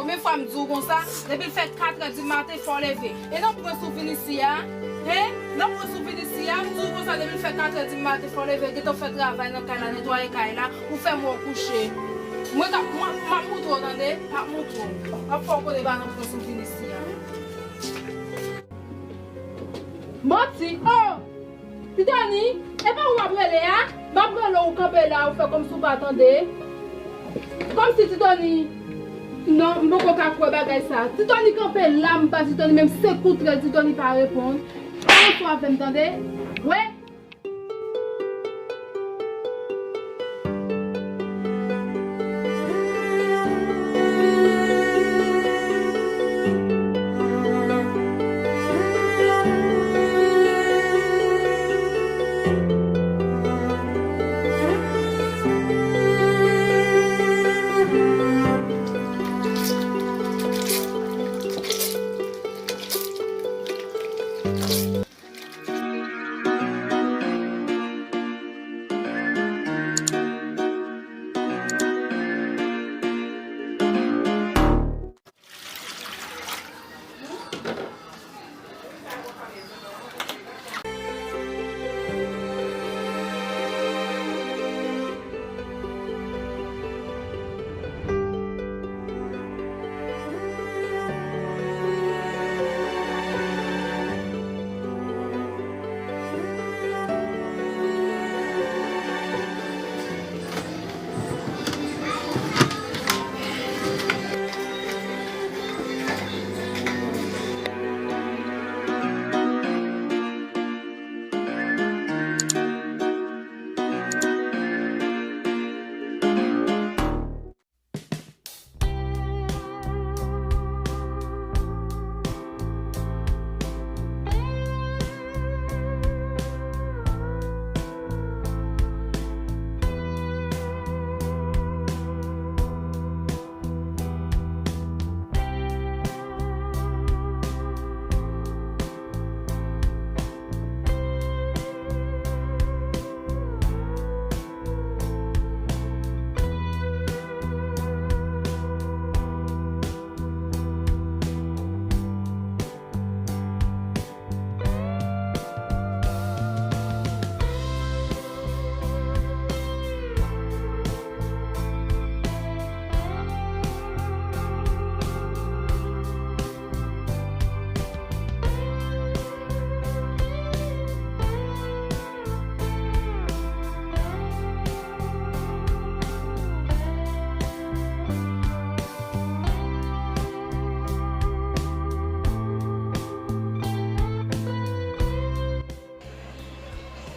Konbyen fwa m di w konsa? Depi l fè katrè di maten, fò w leve. E nan pwen sou vin isi a? Hein? Nan pwen sou vin isi a? M di w konsa, depi l fè katrè di maten, fò w leve. Gentan w fè travay nan kay la, netwaye kay la, ou fè m wè w kouche. Mwen ka, mwen, m ap moutre w, tande? M ap moutre w. M ap fè w konnen pa nan pwen sou vin isi a. Manti! Oh! Titoni, e pa ou m ap rele a? M ap rele w, ou kanpe la, ou fè kòmsi ou pa tande. Kòmsi Titoni. Non, m poko ka kwè bagay sa. Titoni kanpe la, m pa Titoni, menm senk kout rèl Titoni pa reponn. Pa ansanm avè m, tande? Wè.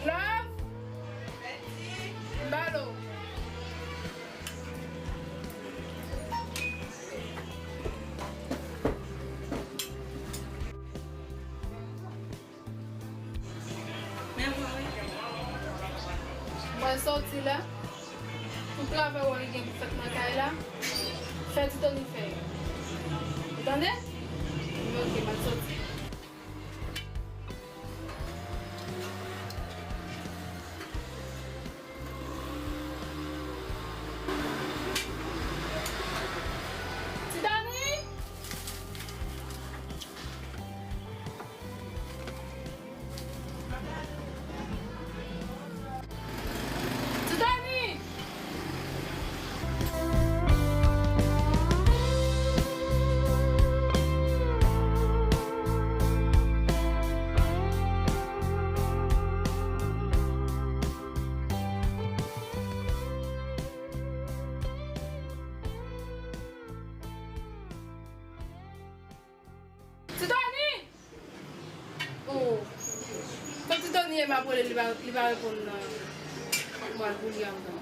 Love. Balo. Mwen sòti la. Tout travay ou wè li gen pou fèt nan kay la, fè Titoni fè yo. Ou tande? Ok, m ap sòti. Titani! Titani! Kot Titoni ye, m ap rele, li pa, li pa reponn nan. Mwen, pou li anvan.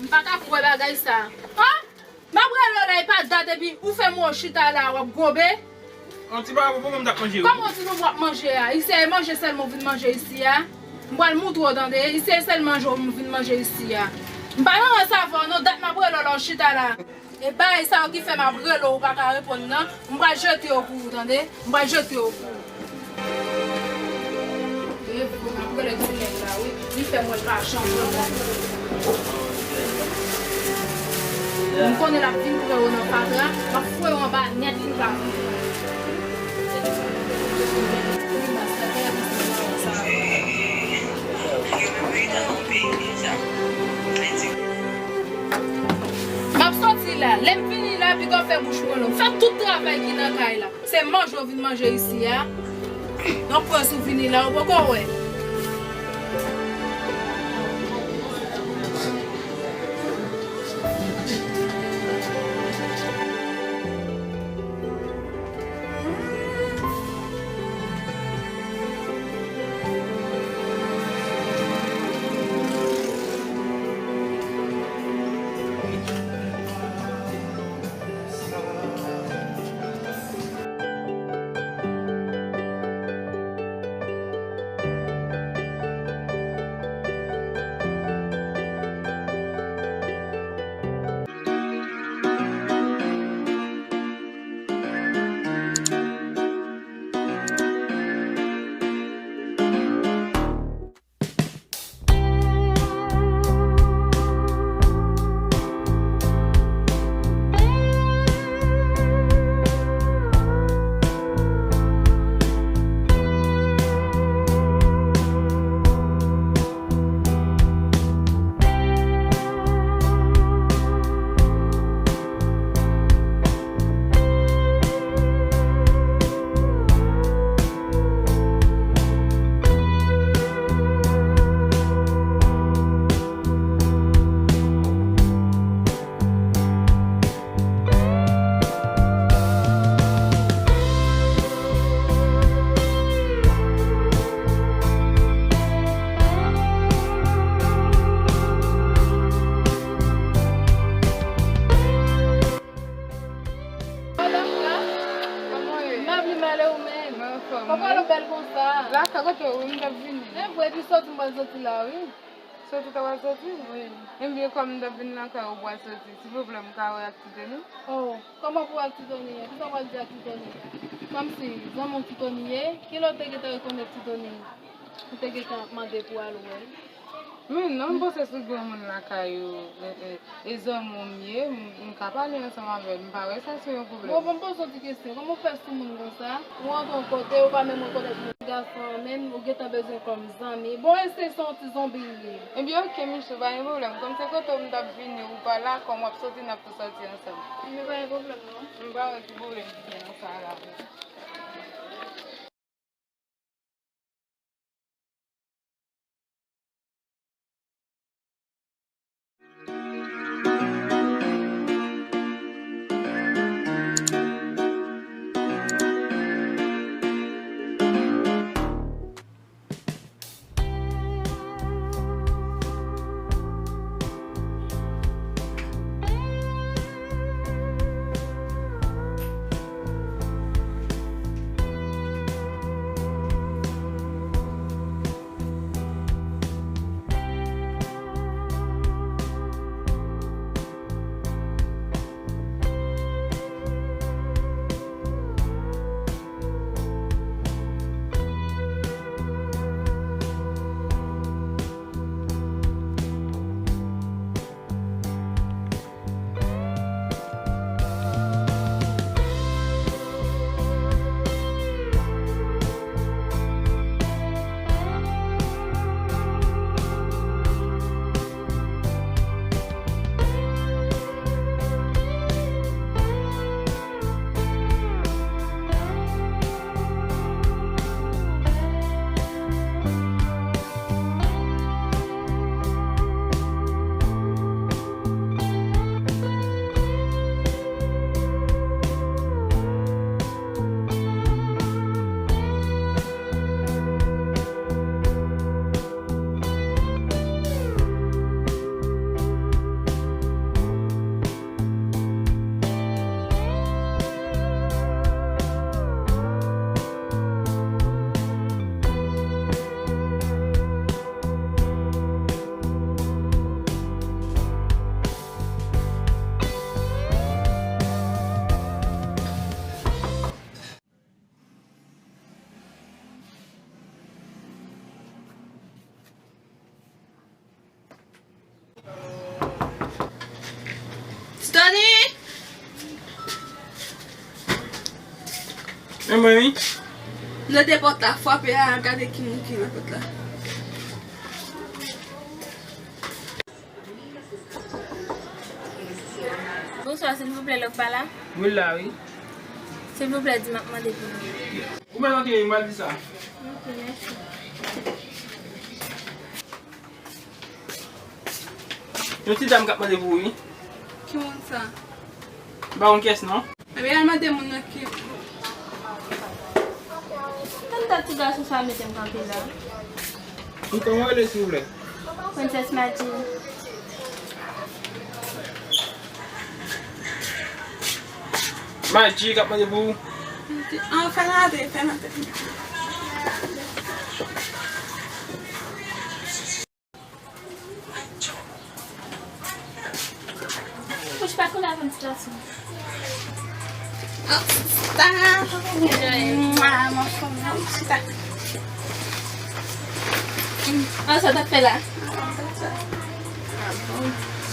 M pa ka kwè bagay sa. An! M ap rele w la, e pa dat, epi ou fè m wè w chita la, w ap gobe. Yon ti bagay pou mwen, m t ap manje wi. Kòman w di nou w ap manje a? Isi a, e manje sèlman w vin manje isi a? M pral moutre w, tande. Isi a, e sèl manje w vin manje isi a. M pa nan rans avè w non, dat m ap rele w la, w chita la. E bagay sa yo ki fè m ap rele w, ou pa ka reponn nan. M pral jete yo pou ou, tande. M pral jete yo pou ou. E vre, m ap rele ti nèg la, wi. Li fè m wè l pa janm wè m. M konnen l ap vin pran yo nan fatra, m ap foure yo anba nèt pou l pa vin pran yo. M ap soti la. Lè m vini la, piga w fè bouch mwen long. Fè tout travay ki nan kay la. Se manje w vin manje isi a. Donk, prens ou vini la, ou poko wè. Madanm la, kòman w ye? M ap li mal e ou menm? Mwen anfòm, wi. Kòman w bèl konsa? Lakay kote w, m t ap vini. E vre, epi soti m pral soti la, wi. Soti w ta pral soti? Wi. Ebyen, kòm m t ap vin lakay ou pral soti, silvouplè, m ka wè ak Titoni? Oh, kòman pou w ak Titoni? Kisa w pral di ak Titoni? Kòmsi zanmi w Titoni ye? Kilè w te gentan rekonèt Titoni? Ou te gentan ap mande pou w al wè l? Men non, m panse si w gen yon moun lakay ou, e, e, e zanmi w m ye, m, m ka pale ansanm avè l, m pa wè sa se yon pwoblèm. Bon, bon, m poze w ti kesyon, kòman w fè sou moun konsa? Ou rantre yon kote, ou pa menm rekonèt moun. Gason an menm, ou gentan bezwen kòm zanmi. Bon, e se, se yon ti zonbi li ye. Ebyen, oke, miche, pa gen pwoblèm. Kòm se kote w m t ap vini, ou pa la, kòm w ap soti, n ap tou soti ansanm. Ebyen, pa gen pwoblèm, non. M pa wè ki pwoblèm ki gen nan sa la. Mwen, wi. Nan de pòt la, frape a, gade ki moun ki nan pòt la. Bonswa, silvouplè, lòk pa la? Wi, l la, wi. Silvouplè, di m ap mande pou nou. Ou mèt antre, m al di sa. Ok, mèsi. Yon ti dam k ap mande pou ou, wi. Ki moun sa? M pa konn kiyès, non. Ebyen, al mande moun nan ki. Tande ti gason sa mete m kanpe la. Kòman w rele, silvouplè? Princess Madji. Madji k ap mande pou ou. An, fè l antre, fè l antre. Ou pa koule avè m, ti gason. Sista. Mwa, mwa, mwa, sista. An, sa w t ap fè la?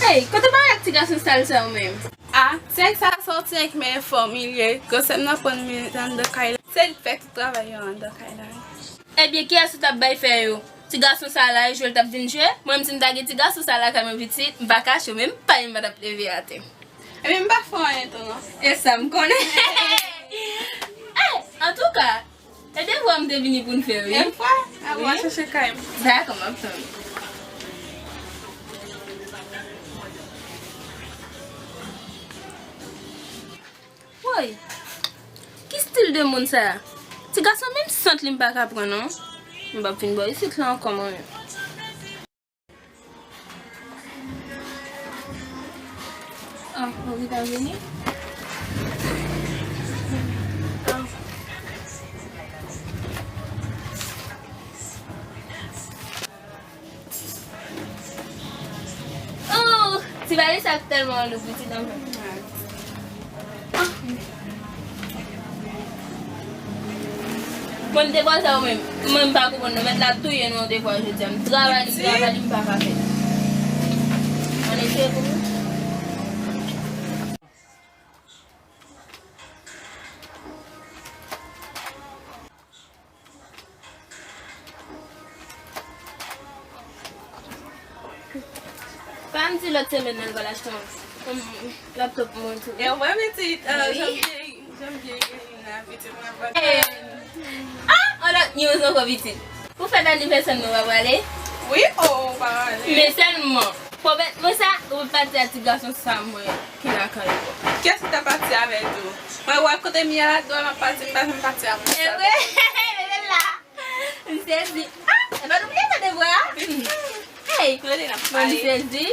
Hey, kote w bay ak ti gason sal sa ou menm? A, ti nèg sa sòti ak men fòm li ye. Gwo sè m nan pran men anndan kay la. Se li k fè tout travay yo anndan kay la. Ebyen, kiyès ou t ap bay fè yo? Ti gason sa la, e jwe l t ap vin jwe. Mwen menm, si m ta gen ti gason sa lakay mwen pitit, m pa kache w, menm pay m pa t ap leve atè. Ebyen, m pa fè w anyen tou, non. E sa m konnen. Ey, antouka, e devwa m te vini pou n fè, wi. Devwa? Apre w al chèche kay m. Dakò, m ap tann ou. Woy! Ki stil de moun sa a? Ti gason menm sant li m pa ka pran non. M p ap vin bò isit la ankò mwen menm. Ah, ou gentan vini? Ah. Oh, ti valiz sa tèlman lou pou ti dam. Mwen, m te pral sa ou menm. Mwen, m pa konprann non. Mèt la touye nou yon devwa jodi a. M travay li, m travay li, m pa ka fè. Ann eseye pou nou. Pa m di lòt semèn nan l pral achte yon, yon laptop pou mwen tou. E w wè pitit, ah, wi. Janvye, janvye, janvye, pitit mwen ap. Eh. Ah, yon lòt news ankò pitit. Pou fèt anivèsè m nou pa prale? Wi, oh, pa prale. Men sèlman, pwomèt mwen sa, ou pati a ti gason sa mwen ki lakay ou. Kiyès ki ta pati avè l tou? Mwen wè kote m ye a, dwa m ap pati, m pa janm pati a moun sa. E vre, rete la. M sezi. Ah, e pa nou bliye fè devwa a? Hey, rete n ap pale. M sezi.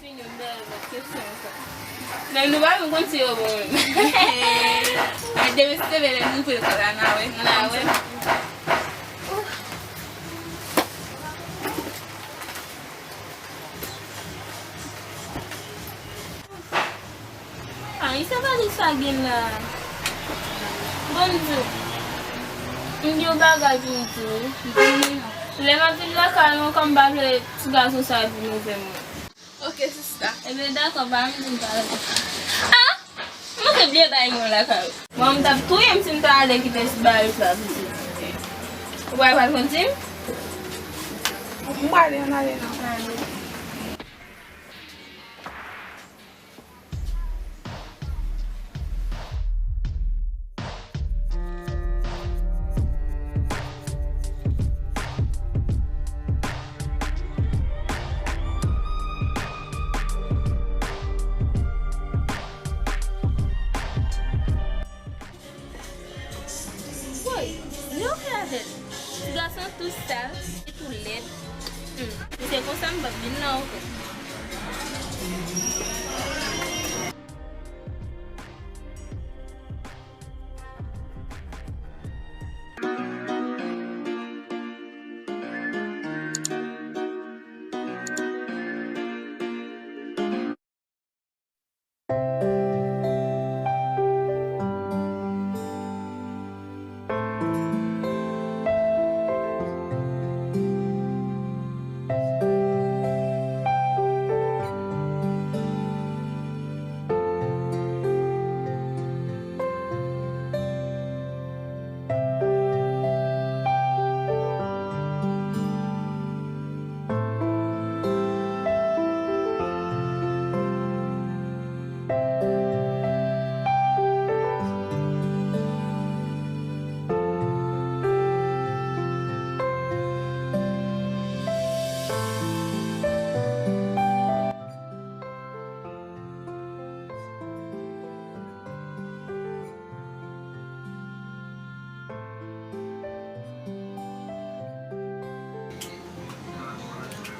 Fini, m dèyè lòt kesyon sa. Men nou pa menm konn si yo bon menm. Men demen si Dye vle, lè nou ouvri lekòl la, n a wè. N a wè. Ay, sa valiz sa gen la? Bon, m di w, m gen yon bagay pou m di w. Lè m ap vin lakay ou ankò, m pa vle ti gason sa vin ouvè mwen. Ok, sista. Ebyen, dakò, pa m di m pa vle. Ah! M manke bliye bay mwen lakay ou. Mwen, m t ap touye m si m ta ale kite ti bagay sa pitit. Ou pa pral konn di m? M prale, ann ale non. Ale. Sa m p ap vin la ankò.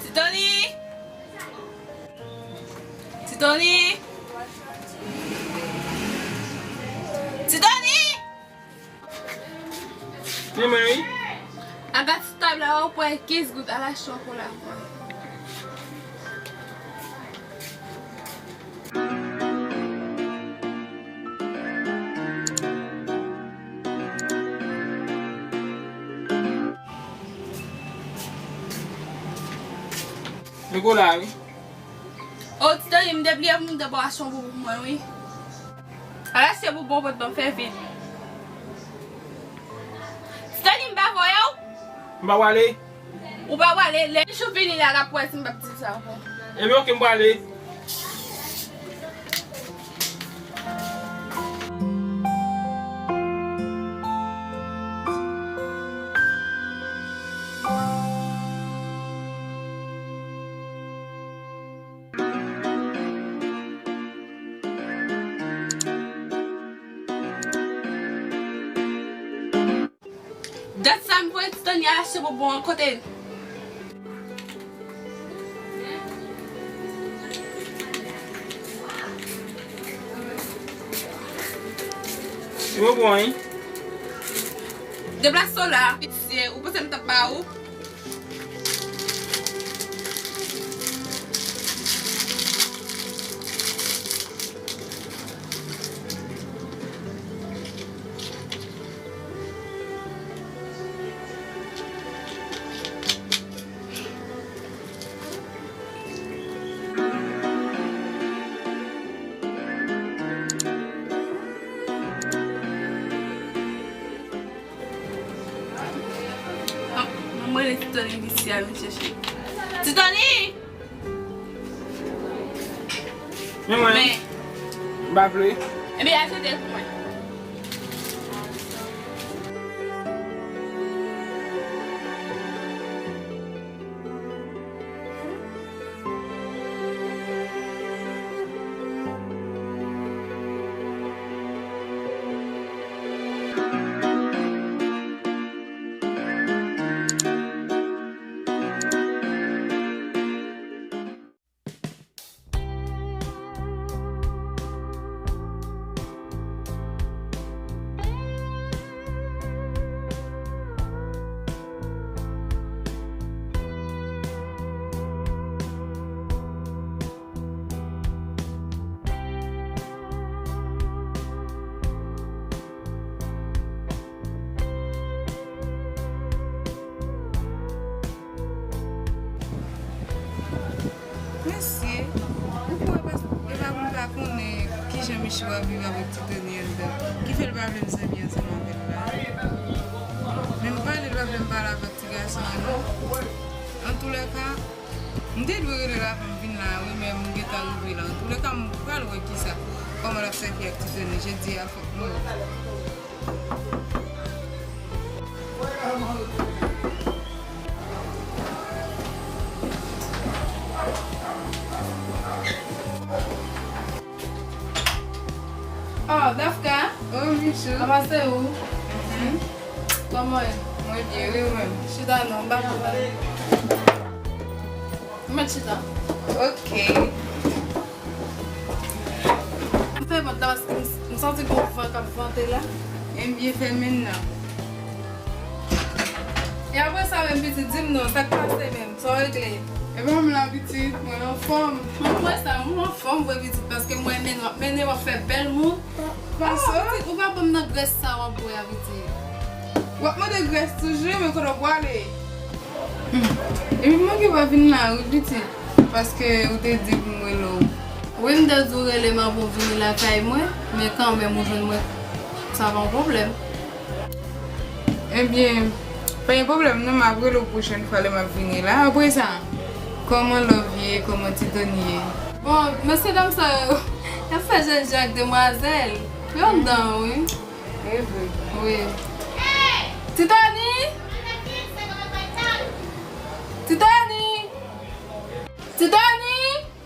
Ti Tony! Ti Tony! Ti Tony! Wi, mwen, wi. Anba ti tab la, ou pran kenz goud, al achte yon kola pou mwen. Nikola, wi. O, Ti Tony, m te bliye pou m te ba w achte yon bonbon pou mwen, wi. Al achte bonbon pou mwen, fè vit. Ti Tony, m pa voye w? M pa wale. Ou pa wale, lè Michou vini la, l ap wè si m p ap di l sa ankò. Ebyen, oke, m prale. Dat sa m voye Ti Tony al achte bonbon an, kote l? Bonbon, wi. Deplase w la, mesye, ou panse m t ap ba ou? An, mwen rele Ti Tony vin isi a vin chèche. Ti Tony! Men mwen. Men. M pa vle. Ebyen, al jete l pou mwen. Mesye, ou kwè pas-, e pa pou m pa konnen kijan Michou ap viv avèk Ti Tony anndan, ki fè l pa vle m zanmi ansanm avè l la. Men m pale, l pa vle m pale avèk ti gason an non. Antoulèka, m te dwe rele l avan m vin la wi, men m gentan rive la. Antoulèka, m pral wè kisa, kòman l ap sèvi ak Ti Tony. Jedi a fòk nou wè. Oh, Dafka. Oh, Michou. Kòman se ou? Mhm. Kòman w ye? Mwen byen, wi, ou menm? Chita non, m pa konn pale. Mèt chita. Ok. M fè pòt la paske m, m santi gon van k ap vante la. Ebyen, fèmen nan. E apre sa menm, pitit, di m non, sa k pase menm? Sa w regle? E pa m la, pitit, mwen anfòm. Mwen wè sa, mwen anfòm vre, pitit, paske mwen mennen w ap mennen, w ap fè bèl moun. Pase. Ah, pitit, ou pa ban m nan grès sa w ap bwè a, pitit. W ap mande grès toujou, men kote w prale? Hmm. Epi m manke pa vin la, wi, pitit, paske ou te di pou m rele w. Wi, m te di w rele m avan w vini lakay mwen, men kanmenm ou jwenn mwen, sa pa yon pwoblèm. Ebyen, pa gen pwoblèm non, m ap rele w pwochèn fwa lè m ap vini la. Apre sa, kòman Love ye? Kòman Titani ye? Bon, mesye dam sa yo, y ap fè jèn jan ak demwazèl. Yo anndan, wi. E vre. Wi. Titani! Titani! Titani!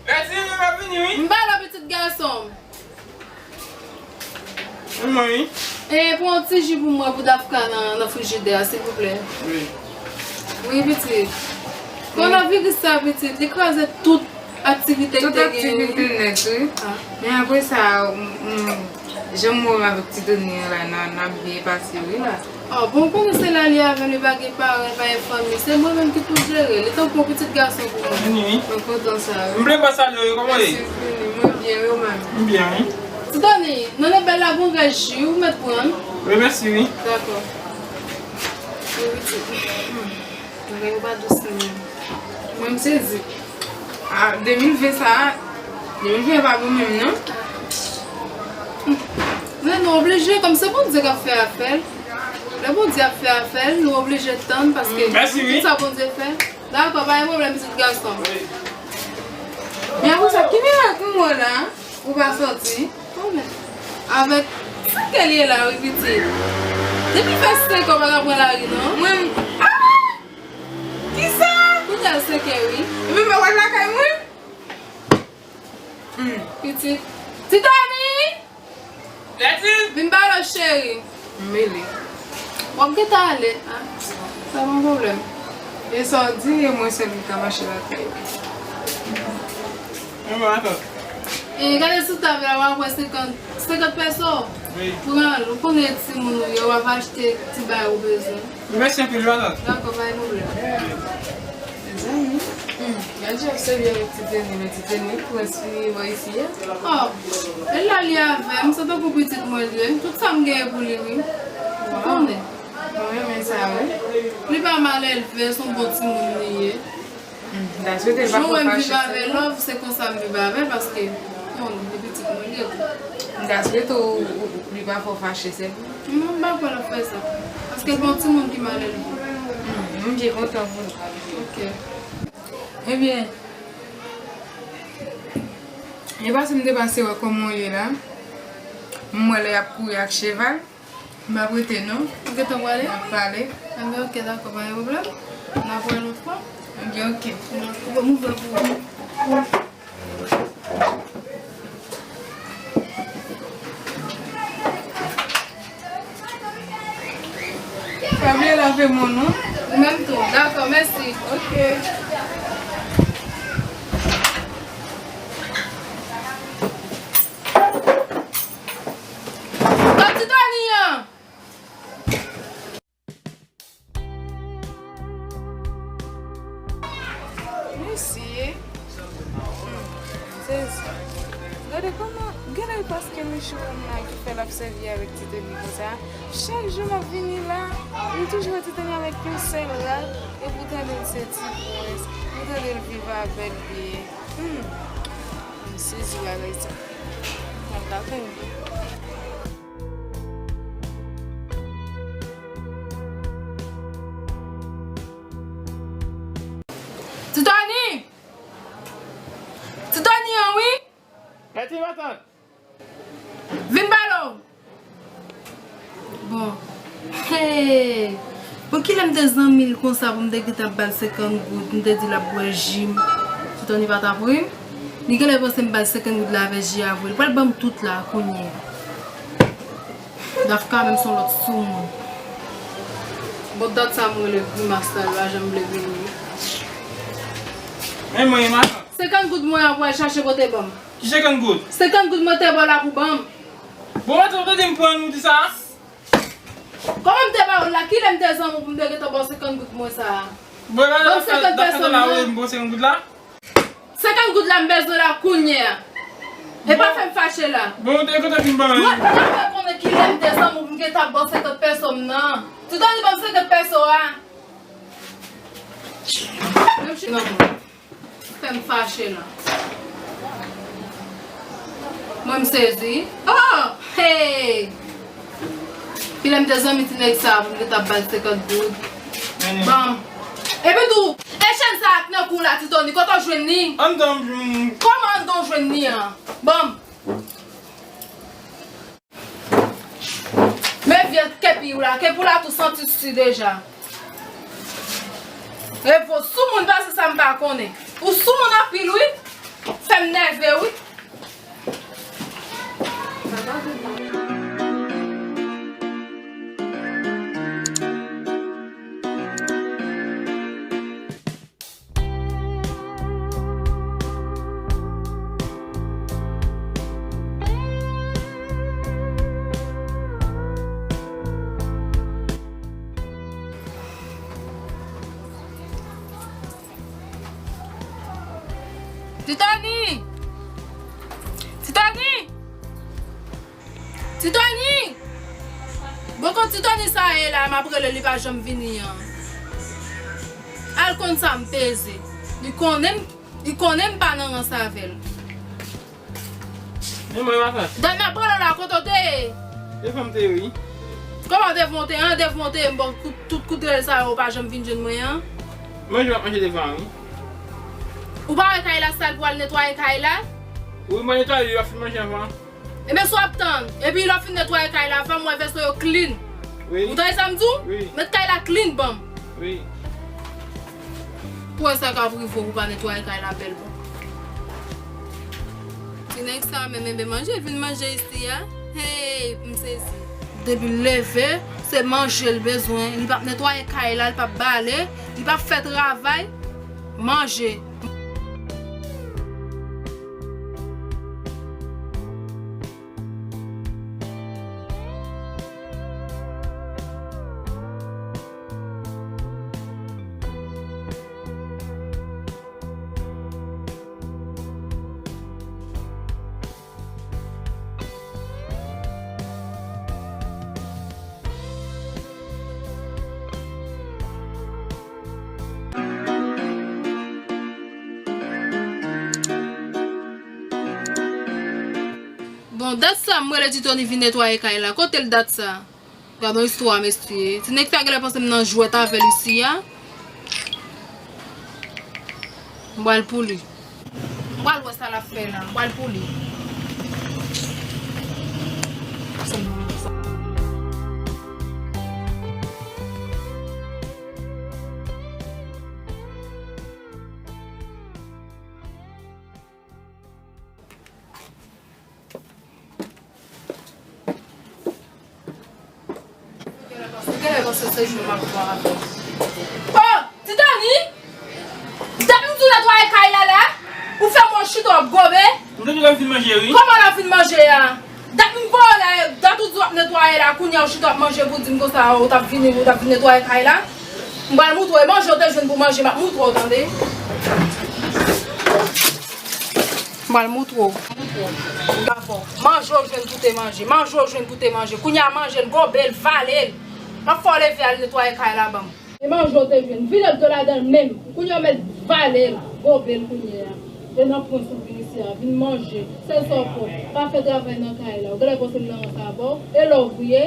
Lèdi, m ap vini, wi. M ba lè pitit gason m. Mwen, wi. E, pran yon ti ji pou mwen pou Dafka nan, nan frijidè a, silvouplè. Wi. Wi, pitit. Kowonaviris sa, pitit, li kraze tout aktivite ki te gen, wi. Tout aktivite nèt, wi. Ah. Men apre sa, m, m, jan m wè m avèk Titani an la, n a, n ap byen pase, wi, la. Ah, bon, ou konnen se la li avè m, li pa gen paran, li pa gen fanmi. Se mwen menm ki pou jere. Li tankou yon pitit gason pou mwen. Vini, wi. Mwen kontan sa, wi. M vle pa salye w, kòman w ye? Mèsi, vini. Mwen byen, wi, ou menm? M byen, wi. Titani, nan lebèl la gon rès ji, ou mèt pran. Wi, mèsi, wi. Dakò. Wi, pitit. Bagay yo pa dous non. Mwen m sezi. Ah, de mil ven sa, de mil ven pa bon menm non. Men nou oblije, kòm se Bondye k ap fè afè l. Lè Bondye ap fè afè l, nou oblije tann paske tout sa Bondye fè. Dakò, pa gen pwoblèm, pitit gason m. Men apre sa, ki mirak ou wè la? Ou pa sòti? Avèk sa ke l ye la, wi, pitit. Depi fè senk an, pa ka pran lari, non. Mwen, ah! Kisa? Kounye a l senk è, wi. Epi m pa wè l lakay mwen? Hmm. Pitit. Titani! Lèdi! Vin ba lè, cheri. M mele. W ap gentan ale. Ah, sa pa yon pwoblèm. E sa w di, e mwen sèl ki ka mache lakay ou? Mwen, mwen, atann. E gade sou tab la, w ap wè senkant, senkant peso. Wi. Pran l, ou konnen timoun ou ye, w ap achte ti bagay ou bezwen. Mèsi anpil, matant. Dakò, pa gen pwoblèm. Mezanmi, hmm, gade jan ap sèvi avèk Titani, men Titani prens fini bò isi a. Oh, e la li avè m, se tankou pitit mwen li ye. Tout sa m genyen pou li, wi. Ou konnen. Mwen renmen sa, wi. Li pa mal elve, se yon bon timoun li ye. Hmm, m ta swete l pa fò fache sèlman. Jan w wè m viv avè Love, se konsa m viv avè l, paske, bon, li pitit mwen li ye tou. M ta swete w, ou, ou, li pa fò fache sèlman. Non, m pa kwè l ap fè sa. Paske l pa yon timoun ki mal elve. Hmm, m byen kontan pou li. Ok. Ebyen, e pase m te pase wè kòman w ye la. M wè lè y ap kouri ak cheval. M ap rete non. Ou gentan prale? M ap prale. Enben, ok, dakò, pa gen pwoblèm. N ap wè lòt fwa. Ebyen, ok. Bon, m ouvè pou ou. Pa bliye lave men w non. Ou menm tou. Dakò, mèsi. Ok. Kòb Titani an! Mesye. Hmm. Sezi. Gade kòman, gade paske Michou konn la ki fè l ap sèvi avèk Titani konsa. Chak jou m ap vini la, m toujou wè Titani avèk yon sèl rad, epi w tande l se ti prens, ou tande l viv avè l byen. Hmm. M sezi bagay sa. M ap dakò. Titani! Titani an wi! Mèt matant! Vin pale w! Bon. Hey! Bon, kilè m te zanmi l konsa pou m te gentan ap ba l senkant goud, m te di l ap bwè ji m. Titani pa t ap ri m. Li genlè panse m ba l senkant goud la avè ji a vre. Li pral ban m tout la kounye a. Dafka menm se yon lòt soumoun. Bon, dat sa m rele grimas la, l pa janm vle vini. E mwen, matant. Senkant goud mwen an pou al chache pote ban m. Ki senkant goud? Senkant goud mwen te ba w la pou ban m. Bon, matant, ou te di m pran, ou di sa? Kòman m te ba w l la? Kilè m te zanmi w pou m te gentan ba w senkant goud mwen sa a? Bon, la, ban m senkant pèsòn nan. Ou di m pran senkant goud la? Senkant goud la m bezwen la kounye a. E pa fè m fache la. Bon, ou te kontan pou m ban. Mwen pa vle konnen kilè m te zanmi w pou m gentan ba w senkant pèsòn nan. Ti Tony, ban m senkant pèso a. Menm chita nan mwen. Fè m fache la. Mwen m sezi. Oh! Hey! Kilè m te zanmi ti nèg sa a pou m te ta ba l senkant goud. Ban m. Epi tou, e chèn sa a k nan kou w la, Ti Tony, kote w jwenn li? Anndan m jwenn. Kòman anndan w jwenn li an? Ban m. Men vye kepi w la, kepi w la tou santi si deja. Revo soumoun pase sa m pa konnen. Ou soumoun anpil wi. Fè m nève wi. Ti Tony! Ti Tony! Ti Tony! Bon, kot Ti Tony sa ye la, m ap rele l, li pa janm vini an. Al konn sa m peze. Li konnen m, li konnen m pa nan rans avè l. Men mwen, matant. Dat m ap rele w la, kote w te ye? Devan m te ye, wi. Kòman devan w te ye? An, devan w te ye, m ba w kout, tout kout rele sa yo, ou pa janm vin jwenn mwen an. Manje w ap manje devan an, wi. Ou pa wè kay la sal pou al netwaye kay la? Wi, mwen netwaye, yo ap fin manje anvan. Ebyen, sa w ap tann? Epi lè w fin netwaye kay la, fè m wè vèso yo clean. Wi. Ou tande sa m di w? Wi. Met kay la clean ban m. Wi. Pou wè sa k ap rive w pou w pa netwaye kay la bèl ban m. Ti nèg sa menm, enben manje l vin manje isi a. Hey, m sezi. Depi l leve, se manje l bezwen. Li p ap netwaye kay la, li p ap bale, li p ap fè travay. Manje. Bon, dat sa, m rele Ti Tony vin netwaye kay la. Kote l dat sa? Gad yon istwa, mesye. Ti nèg sa genlè panse m nan jwèt avè l isi a. M pral pou li. M pral wè sa l ap fè la. M pral pou li. Genlè panse se jwe m ap jwe avè l. Oh! Ti Tony! Dat m di w netwaye kay la la, ou fè mwen chita w ap gobe. M te di w lè m fin manje, wi. Kòman lè w fin manje a? Dat m voye w la, dat ou di w ap netwaye la, kounye a w chita w ap manje pou di m konsa, ou t ap vini, ou t ap vin netwaye kay la. M pral moutre w, e manje w te jwenn pou manje, m ap moutre w, tande. M pral moutre w. Manje w jwenn pou te manje. Manje w jwenn pou te manje. Kounye a manje l, gobe l, vale l. M ap fè w leve al netwaye kay la ban m. E manje w te jwenn. Vide dlo ladan l menm. Kounye a w mèt vale l, gobe l kounye a. E nan pwen sou vin isi a. Vin manje. Sèl sa w pwòp. Pa fè travay nan kay la. Ou genlè panse m nan rans avè w. E lè w vre.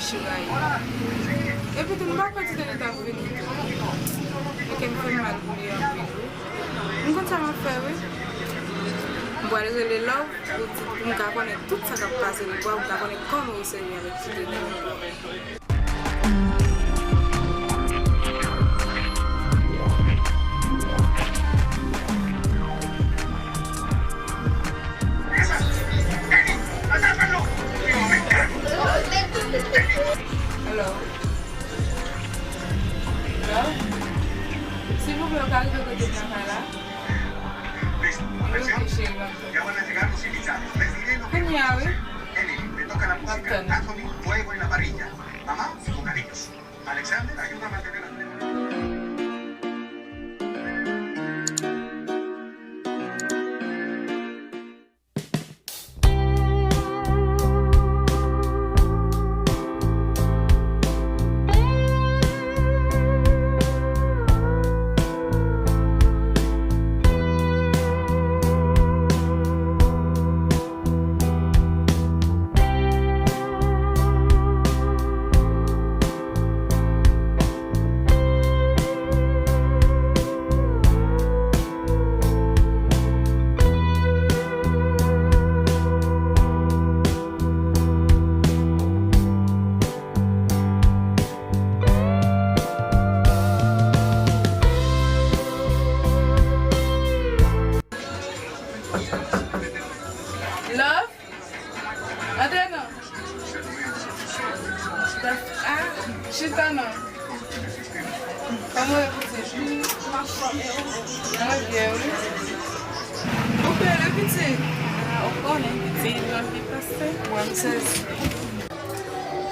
Epi tou, m pa kwè Titoni t ap vini tou. Enke m fè m mal pou li anpil wi. M konn sa m ap fè wi. M pral rele Love pou di, pou m ka konnen tout sa k ap pase nan bwa, pou m ka konnen kòman yo sèvi avèk Titoni. Hello. Hello. Silvouplè, ou ka rive kote m nan kay la? Wi, ok, cheri, m ap tann. Kounye a, wi. M ap tann. Mamá, con cariños. Alexander, ayuda a mantener a... Love? Antre non. Ah, chita non. Kòman w ye, pitit? Mwen byen, wi. Ou byen, pitit? Ah, ou konnen, pitit, lòt li pase. Mwen, m sezi.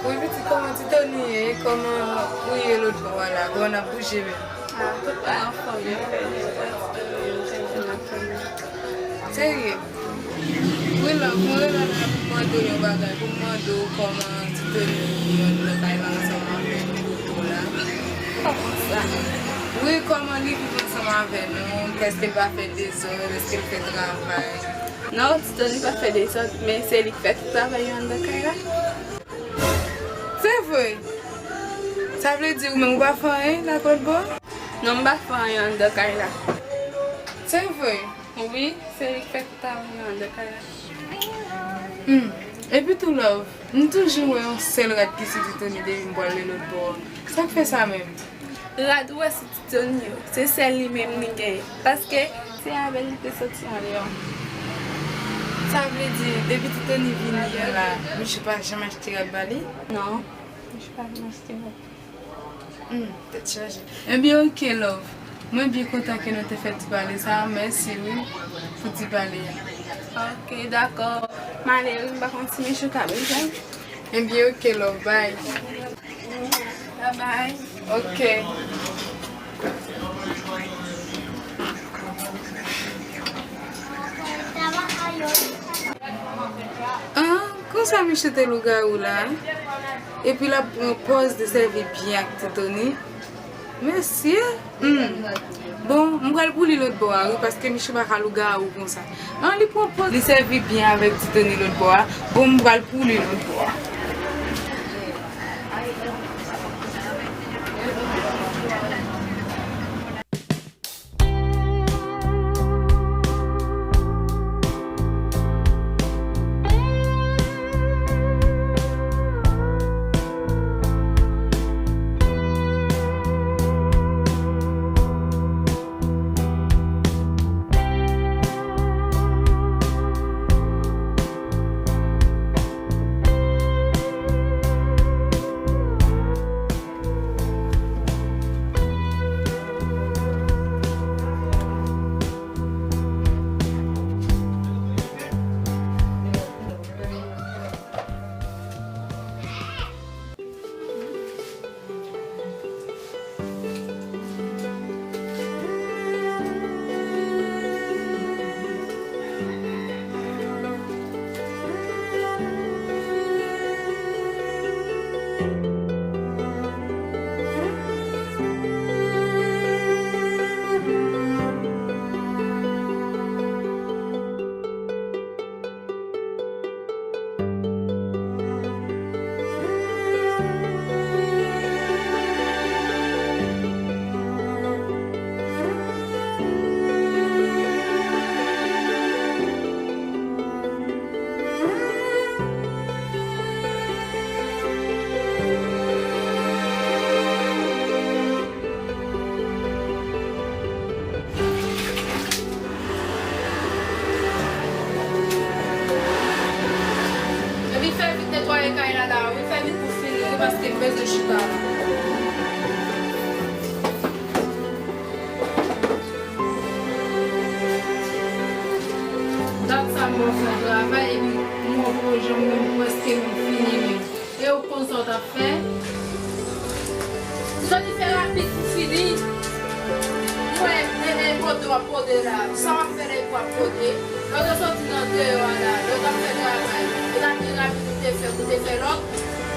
Wi, pitit, kòman Titoni ye? Kòman ou ye lòt bò a la? Kòman n ap bouje menm? Ah, tout moun anfòm. Serye? Wi, love, mwen rele w la pou mande w yon bagay, pou mande w kòman Titoni ye anndan kay la ansanm avèk Toto la. Kòman sa? Wi, kòman li viv ansanm avè nou? Èske l pa fè dezòd? Èske l fè travay? Non, Titoni pa fè dezòd, men se li k fè tout travay yo anndan kay la. Se vre? Sa vle di ou menm ou pa fè anyen la lòt bò? Non, m pa fè anyen anndan kay la. Se vre? Wi, se li k fè tout travay yo anndan kay la. Hmm. Epi tou, love, m toujou wè yon sèl rad ki sou Titoni depi m pwale lòt bò a. Sa k fè sa menm? Rad ou wè sou Titoni yo, se sèl li menm li genyen. Paske se avè l li te soti andeyò. Sa vle di, depi Titoni vini an la, misye pa janm achte rad ba li? Non, misye pa janm achte rad. Hmm, tèt chaje. Ebyen, oke, love. Mwen byen kontan ke nou te fè ti pale sa a. Mèsi, wi, pou ti pale a. Oke, dakò. M ale, wi, m pa konn si misye ka bezwen. Ebyen, oke, love. Bye. Bye bye. Oke. Ah, konsa misye te lougawou la? Epi l ap pran pòz li sèvi byen ak Titoni. Mesye, hmm. Bon, m pral pou li lòt bò a, wi, paske misye pa ka lougawou konsa. An, li pran pòz li sèvi byen avèk Titoni lòt bò a. Bon, m pral pou li lòt bò a. Bezwen chita la. Dat sa m wè w fè travay, epi m wè w poko janm menm prèske menm fini menm. E ou konn sa w t ap fè? Jodi fè rapid pou fini. Mwen, e, e, pote w ap pote la. Sa w ap fè la, e pou w ap pote. Lè w te soti nan deyò a la, lè w t ap fè travay, e ta byen rapid ou te fè, ou te fè lòt.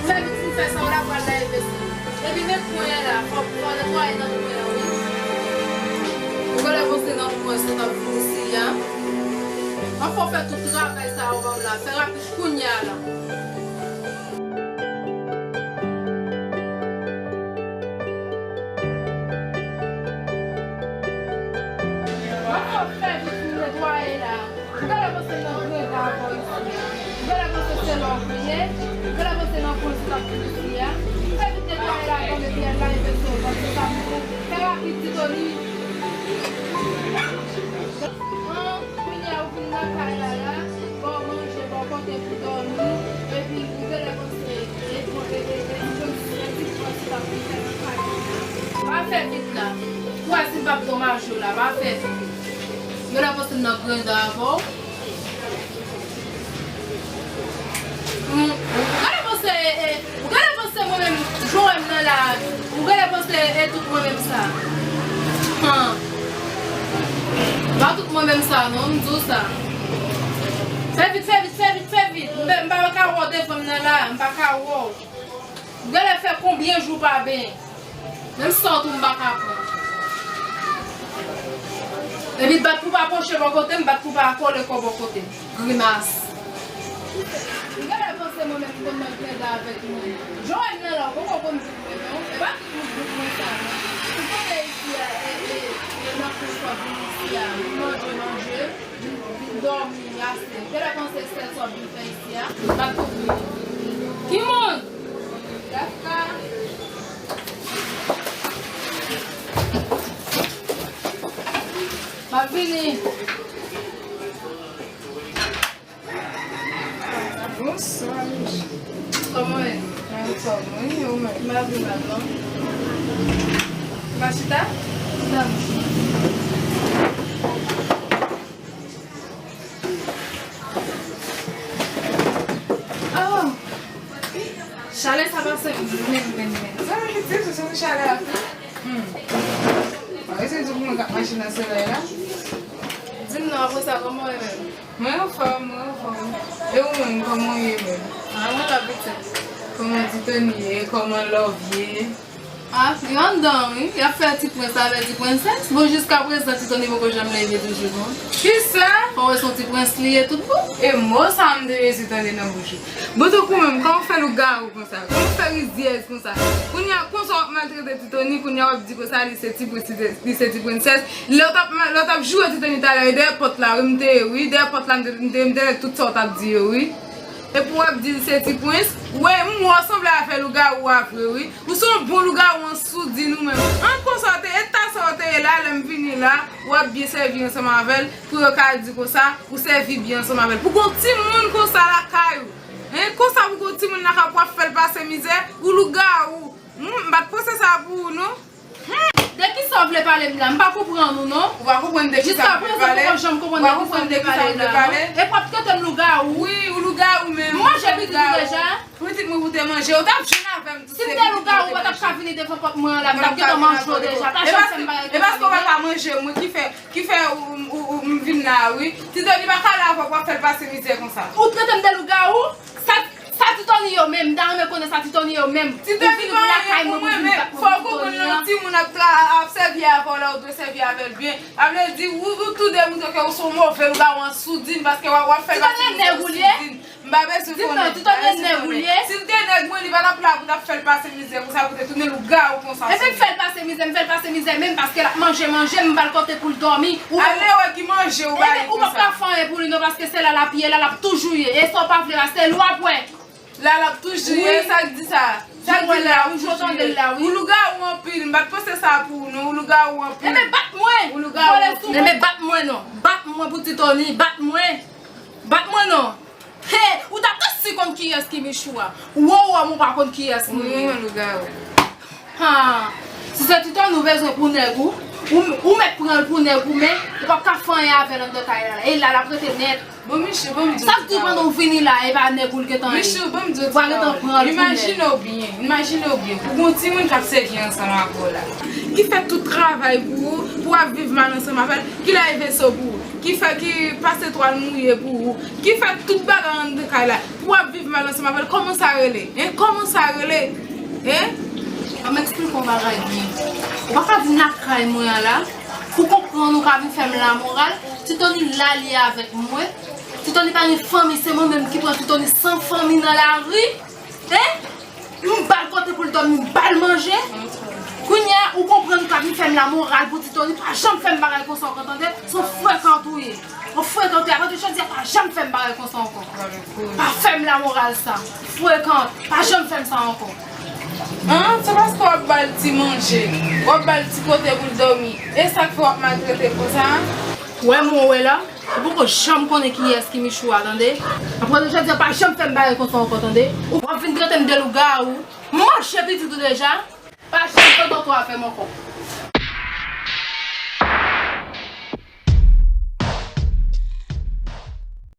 Fè vit pou fè sa, w la pral lave sou. Epi men kwen an la, fò, fò netwaye nan kwen an, wi. Ou genlè panse nan kwen an, se t ap vin isi a. Anfen, w fè tout travay sa yo ban m la. Fè rapid kounye a la. Anfen, fè vit pou netwaye la. Ou genlè panse nan greda avè w isi a? Ou genlè panse se la w ye? Ou genlè panse nan kwen se t ap vin isi a? Fè vit netwaye la ban m epi al lave veso, paske sa moulen. Fè rapid, Ti Tony. An, kounye a ou vin nan kay la la, ba w manje, ba w kote pou dòmi, epi ou genlè panse e, e, e, e, e, e, ti pran se t ap vin fè nan kay la. Pa fè vit la. Ou wè si m p ap tro mache w la, pa fè vit. Genlè panse m nan greda avè w. Hmm, ou genlè panse, e, e, ou genlè panse mwen menm, jan w wè m nan la, ou genlè panse e tout mwen menm sa. Han. Pa tout mwen menm sa, non, m di w sa. Fè vit, fè vit, fè vit, fè vit. M pa, m pa ka wè w devan m nan la, m pa ka wè w. Ou genlè fè konbyen jou pa benyen. Menm sant ou m pa ka pran. Epi bat pou pa poche bò kote m, bat pou pa kole kò bò kote m. Grimas. Ou genlè panse mwen menm m konn nan greda avèk mwen. Jan w wè m nan la, ou poko konn bout mwen non. E pa tout moun bout mwen sa non. Ou konnen isi a, e, e, e nan kou w ap vin isi a. Vin manje, manje. Vin, vin dòmi, ase. Ou genlè panse sèl sa w ap vin fè isi a. Bat pou vini. Ki moun? Kafka. M ap vini. Bonswa, Michou. Kòman w ye? Mwen anfòm, wi, e ou menm? M pa pi mal, non. Ou pa chita? Chita, m. Oh! Chalè sa pase, men, men, men. Sa vle di, se sou chalè a tou. Hmm. Mwen se di pou mwen k ap mache nan solèy la. Di m non, apre sa, kòman w ye menm? Mwen anfòm, mwen anfòm. E ou menm, kòman w ye menm? A, mwen la pitit. Kòman Ti Tony ye? Kòman Love ye? A, yo anndan wi. Y ap fè ti prens avè ti prensès. Bon, jiskaprezan, Ti Tony poko janm leve toujou, non. Kisa? Fò wè se yon ti prens li ye tout bon. E mo sa m te resi tande nan bouch ou. Bon, tankou menm, kòman w fè lougawou konsa? Kòman w fè rizyèz konsa? Kounye a, konsa w ap maltrete Ti Tony, kounye a w ap di konsa li se ti prens, li se, li se ti prensès. Lè w t ap ma-, lè w t ap joure Ti Tony talè, e dèyè pòt la, wi, m te ye, wi, dèyè pòt la, m te, m te, m te tande tout sa w t ap di yo, wi. Epi w ap di l se ti prens. Wi, m wè w sanble avè lougawou a vre, wi. Ou se yon bon lougawou an soudin ou menm. An konsa w te ye, e ta sa w te ye la, lè m vini la, w ap byen sèvi ansanm avè l, pou yo ka di konsa, ou sèvi byen ansanm avè l. Pou gon timoun konsa lakay ou. Hein, konsa pou gon timoun lakay ou, pou w ap fè l pase mizè, ou lougawou. Hmm, m pa t panse sa pou ou, non. Hmm. De kisa w vle pale m la? M pa konprann ou, non. Ou pa konprann de kisa m vle pale? Jiskaprezan, m poko janm konprann de kisa w vle pale la, non. Epi w ap trete m lougawou. Wi, ou lougawou menm. M manje pitit ou deja? Pitit mwen pou te manje, ou t ap jwenn avè m tou. Si m te lougawou, ou pa t ap ka vini devan pòt mwen an la, m t ap gentan manje w deja. Pa janm fè m bagay konsa. E paske ou pa ka manje, mwen ki fè, ki fè ou, ou, ou, m vin la, wi. Ti Tony pa ka la avè w pou w ap fè l pase mizè konsa. Ou trete m de lougawou? Sa, sa Ti Tony yo menm, m ta renmen konnen sa Ti Tony yo menm. Ti Tony pa anyen pou mwen, men fò w konprann lè yon timoun ap tra-, ap sèvi avè w la, ou dwe sèvi avè l byen. Sa vle di, ou, ou tou de montre ke ou se yon move lougawou an soudin, paske w ap, w ap fè l pase mizè an soudin. M pa bezwen konnen. Di m non, Ti Tony nèg ou l ye? Si l te nèg mwen, li pa t ap la pou l t ap fè l pase mizè konsa, pou te tounen lougawou konsa. Epi m fè l pase mizè, m fè l pase mizè menm paske l ap manje, manje, m ba l kote pou l dòmi. Ale wè ki manje ou ba li konsa. Ou p ap ka fè anyen pou li non, paske se la l ap ye, la l ap toujou ye. E sa w pa vle la, se lwa w ap wè. La l ap toujou ye, sa k di sa? Sa k di la? Ou lougawou anpil, m pa t panse sa pou ou non, ou lougawou anpil. Enben bat mwen! Ou lougawou anpil. Enben bat mwen non, bat mwen pou Ti Tony, bat mwen! Bat mwen non! He, ou ta osi konn kiyès ki Michou a. Ou wè, ou wè, m pa konn kiyès li ye. Mwen, lougawou. Ha, si se Titoni ou bezwen pou nèg ou, ou, ou mèt pran l pou nèg ou, men ou p ap ka fè anyen avè l anndan kay la. E la, l ap rete nèt. Bon, Michou, bon, m di w. Sa k di pandan w vini la, e pa nèg ou l gentan ye. Michou, bon, m di w. Ou pa gentan pran l pou nèg. Imajine w byen, imajine w byen. Ou gon timoun k ap sèvi ansanm avè w la. Ki fè tout travay pou ou, pou w ap viv mal ansanm avè l, ki lave veso pou ou, ki fè, ki pase twal mouye pou ou, ki fè tout bagay anndan kay la, pou w ap viv mal ansanm avè l, kòman sa rele? Hein? Kòman sa rele? Hein? Ban m eksplike w yon bagay byen. Ou pa ka vin lakay mwen an la, pou konprann ou ka vin fè m lamoral, Titoni la li avèk mwen. Titoni pa gen fanmi, se mwen menm ki pran Titoni san fanmi nan lari. Hein? M ba l kote pou l dòmi, m ba l manje. Kounye a, ou konprann ou ka vin fè m lamoral pou Titoni, pa janm fè m bagay konsa ankò, tande? Se yon frekant ou ye. Yon frekant ou ye. Apati jodi a, pa janm fè m bagay konsa ankò. Pa fè m lamoral sa. Frekant, pa janm fè m sa ankò. An, se paske w ap ba l ti manje, w ap ba l ti kote pou l dòmi. E sa k fè w ap maltrete l konsa a? Ou wè moun ou wè la? Ou poko janm konnen kiyès ki Michou a, tande? Apati jodi a, pa janm fè m bagay konsa ankò, tande? Ou ap vin trete m de lougawou. M manje pitit ou deja. Pa janm fè tòtò avè m ankò.